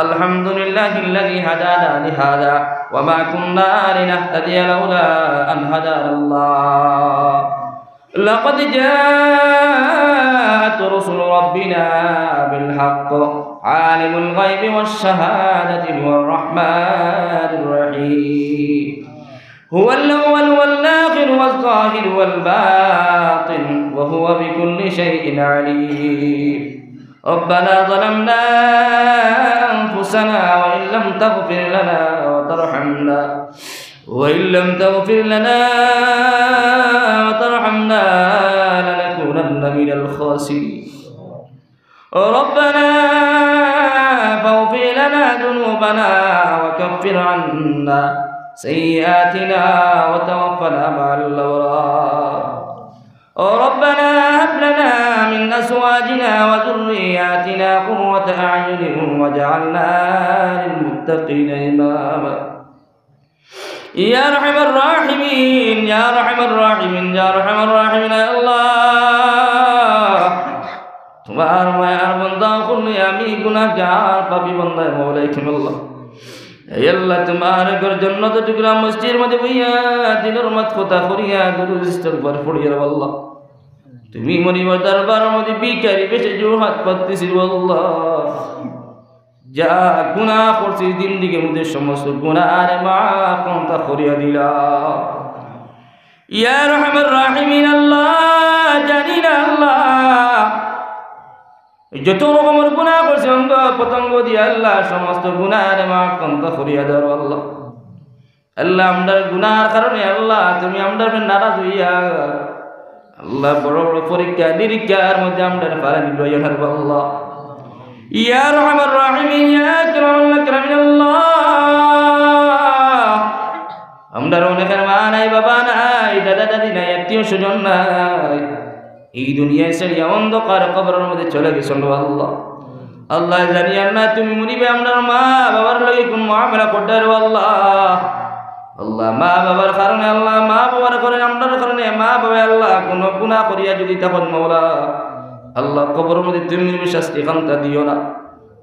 الحمد لله الذي هدانا لهذا وما كنا لنهتدي لولا أن هدانا الله. لقد جاءت رسل ربنا بالحق، عالم الغيب والشهادة هو الرحمن الرحيم. هو الأول والآخر والظاهر والباطن وهو بكل شيء عليم. ربنا ظلمنا أنفسنا وإن لم تغفر لنا وترحمنا وإن لم تغفر لنا وترحمنا لنكونن من الخاسرين. ربنا فاغفر لنا ذنوبنا وكفر عنا سيئاتنا وتوفنا مع الأبرار. ربنا هب لنا من أزواجنا وذرياتنا قرة أعين واجعلنا للمتقين إماما. يا أرحم الراحمين، يا أرحم الراحمين، يا أرحم الراحمين، يا الله। তুমার মায়ার বান্দা অকল নি, আমি গুনাহগার পাপী বান্দা, মাওলায় কারীম আল্লাহ। হে আল্লাহ, তুমার ঘর জন্নতর টুকরা মসজিদর মধ্যে বইয়া, দিনর মাত কথা করিয়া, দুরুদ ইস্তেগফার পড়িয়া, রে আল্লাহ। তুমি মনিবর দরবার মধ্যে ভিখারি বেশে দুই হাত পাততেছি, রে আল্লাহ। যা গুনাহ করছি জিন্দেগির মধ্যে সমস্ত গুনাহ আরে মাফ করিয়া দিলাও। ইয়া আরহামার রাহিমিন আল্লাহ, জানি না আল্লাহ, যত রকমর গুনাহ করছি অঙ্গ প্রত্যঙ্গ দিয়া আল্লাহ, সমস্ত গুনাহ আরে মাফ করিয়া দেও আল্লাহ। আল্লাহ, আমরার গুনাহর কারণে আল্লাহ, তুমি আমরার উপরে নারাজ অইয়া, আল্লাহ, বড় বড় পরীক্ষা নিরীক্ষার মধ্যে আমরারে ফালানি দিও না, আল্লাহ। ইয়া আরহামার রাহিমিন, ইয়া আকরামাল আকরামিন, আল্লাহ। আমরার অনেকের মা নাই, বাবা নাই, দাদা দাদি নাই, আত্মীয় স্বজন নাই। এই দুনিয়া ছাড়িয়া অন্ধকার কবরর মধ্যে চলে গেছইন, আল্লাহ। আল্লাহ, জানি আল্লাহ, তুমি মনিবে আমরার মা বাবার লগে কুন মামলা করছো, আল্লাহ। আল্লাহ, মা বাবার কারণে আল্লাহ, মা বাবার কারণে, আমরার কারণে, মা বাবা আল্লাহ, কুনু গুনাহ করিয়া যদি থাকইন মাওলা, আল্লাহ, কবরর মধ্যে তুমি মনিবে শাস্তি খান্তা দিও না।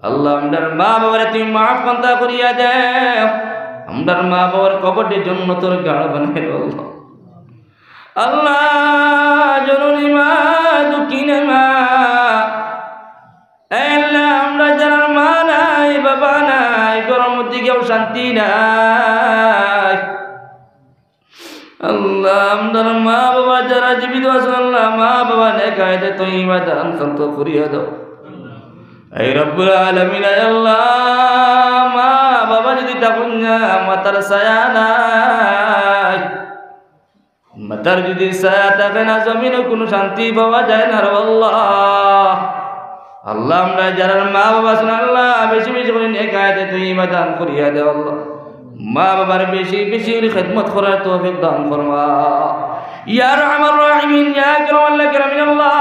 আল্লাহ, আমরার মা বাবারে তুমি মাফ খান্তা করিয়া দেও। আমরার মা বাবার কবররে জন্নতর গাড় বানাই দেও, আল্লাহ। আল্লাহ, জননী মা, দুঃখিনী মা, এ আল্লাহ, আমরার যারার মা নাই, বাবা নাই, ঘরর মধ্যে কেউ শান্তি নাই। আল্লাহ, আমরার মা বাবা যারা জীবিত আছইন, আল্লাহ, মা বাবা নেক হায়াতে তৈয়বা দান করিয়া দেও। এই রব্বুল আলামিন, আয় আল্লাহ, মা বাবা যদি থাকইন না, মাথার ছায়া নাই, মাথার যদি ছায়া থাকে না, জমিনো কুনু শান্তি পাওয়া যায় না রে আল্লাহ। আল্লাহ, আমরার যারার মা বাবা আছইন আল্লাহ, বেশি বেশি করি নেক হায়াতে তৈয়বা দান করিয়া দেও আল্লাহ। মা বাবার বেশি বেশি করি খেদমত করার তৌফিক দান ফরমাও। ইয়া আরহামার রাহিমিন, ইয়া আকরামাল আকরামিন আল্লাহ।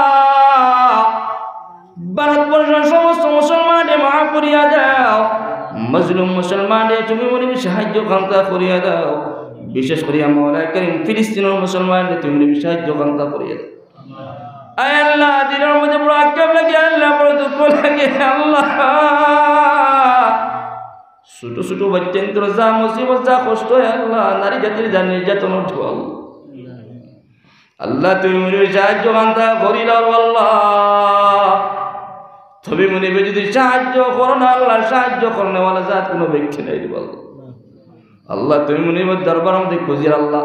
ভারতবর্ষর সমস্ত মুসলমানরে মাফ করিয়া দেও। মজলুম মুসলমানরে তুমি মনিবে সাহায্য খান্তা করিয়া দেও। বিশেষ করিয়া মাওলায় করিম ফিলিস্তিনর মুসলমানরে তুমি মনিবে সাহায্য খান্তা করিয়া দেও। আয় আল্লাহ, দিলর মধ্যে বড় আক্ষেপ লাগে আল্লাহ, বড় দুঃখ লাগে আল্লাহ। ছোট ছোট বাচ্চাইন্তর যা মুসিবত, যা কষ্ট অয় আল্লাহ, নারী জাতির যা নির্যাতন অয় আল্লাহ। আল্লাহ, তুমি মনিবে সাহায্য খান্তা করিলাও আল্লাহ। তুমি মনিবে যদি সাহায্য করো না আল্লাহ, সাহায্য করনেওয়ালা জাত কুনু ব্যক্তি নাই রে আল্লাহ। আল্লাহ, তুমি মনিবর দরবার মধ্যে খুজিয়ার আল্লাহ।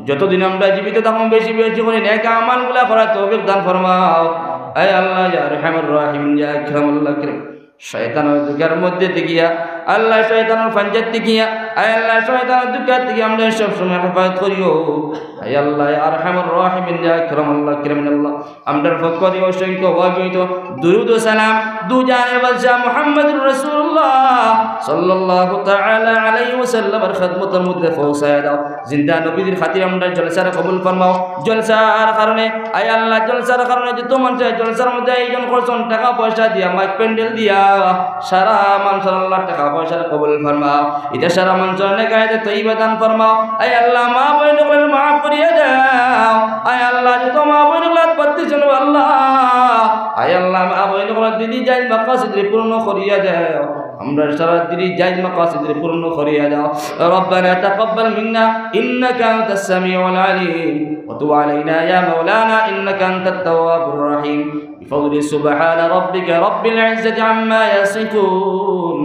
যতদিন আমরা জীবিত থাকমু বেশি বেশি করি নেক আমলগুলা করার তৌফিক দান ফরমাও। আয় আল্লাহ, ইয়া আরহামার রাহিমিন, ইয়া আকরামাল আকরামিন। শয়তানর ধুকার মধ্যে থাকিয়া আল্লাহ, শয়তানর পাঞ্জাত থাকি, আয় আল্লাহ, শয়তানর ধুকা থাকি আমরারে সব সময় হেফাজত করিও। আয় আল্লাহ, ইয়া আরহামার রাহিমিন, ইয়া আকরামাল আকরামিন আল্লাহ, আমরার পক্ষ থাকি অসংখ্য ওয়াজিত দুরুদ ও সালাম দুজানের বাদশা মুহাম্মদুর রাসূলুল্লাহ সাল্লাল্লাহু তাআলা আলাইহি ওয়াসাল্লামর খেদমতর মধ্যে পৌঁছায় দাও। জিন্দা নবীজির খাতিরে আমরার জলসারে কবুল ফরমাও। জলসার কারণে, আয় আল্লাহ, জলসার কারণে যত মানষে জলসার মধ্যে আয়োজন করছইন, টেকা পয়সা দিয়া, মাইক প্যান্ডেল দিয়া, সারা মানষর আল্লাহ টেকা পয়সারে কবুল ফরমাও। ইতা সারা মানষর নেক হায়াতে তৈবা দান ফরমাও। আয় আল্লাহ, মা বইন অকলরে মাফ করিয়া দেও। আয় আল্লাহ, যত মা বইন অকল আত পাতছইন আল্লাহ, আয় আল্লাহ, মা বইন অকলর দিলি জায়েজ মাকাসিদরে পূর্ণ করিয়া দেও। আমরার সারা দিলি জায়েজ মাকাসিদরে পূর্ণ করিয়া দেও। ربنا تقبل منا إنك أنت السميع العليم وتب علينا يا مولانا إنك أنت التواب الرحيم. بفضل سبحان ربك رب العزة عما يصفون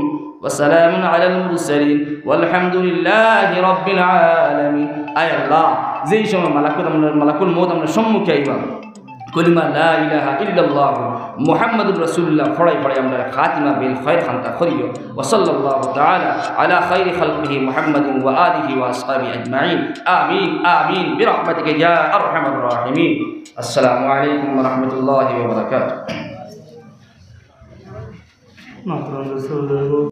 وسلام على المرسلين والحمد لله رب العالمين. আয় আল্লাহ, যেই সময় মালাকুল আমরার, মালাকুল মউত আমরার সম্মুখে আইবা, কলিমা লা ইলাহা ইল্লাল্লাহ মুহাম্মাদুর রাসূলুল্লাহ পড়াই পড়াই আমরার খাতিমা বিল খায়র খান্তা করিও। وصلى الله تعالى على خير خلقه محمد وآله وأصحابه أجمعين. آمين، آمين، برحمتك يا أرحم الراحمين. السلام عليكم ورحمة الله وبركاته. মাত্র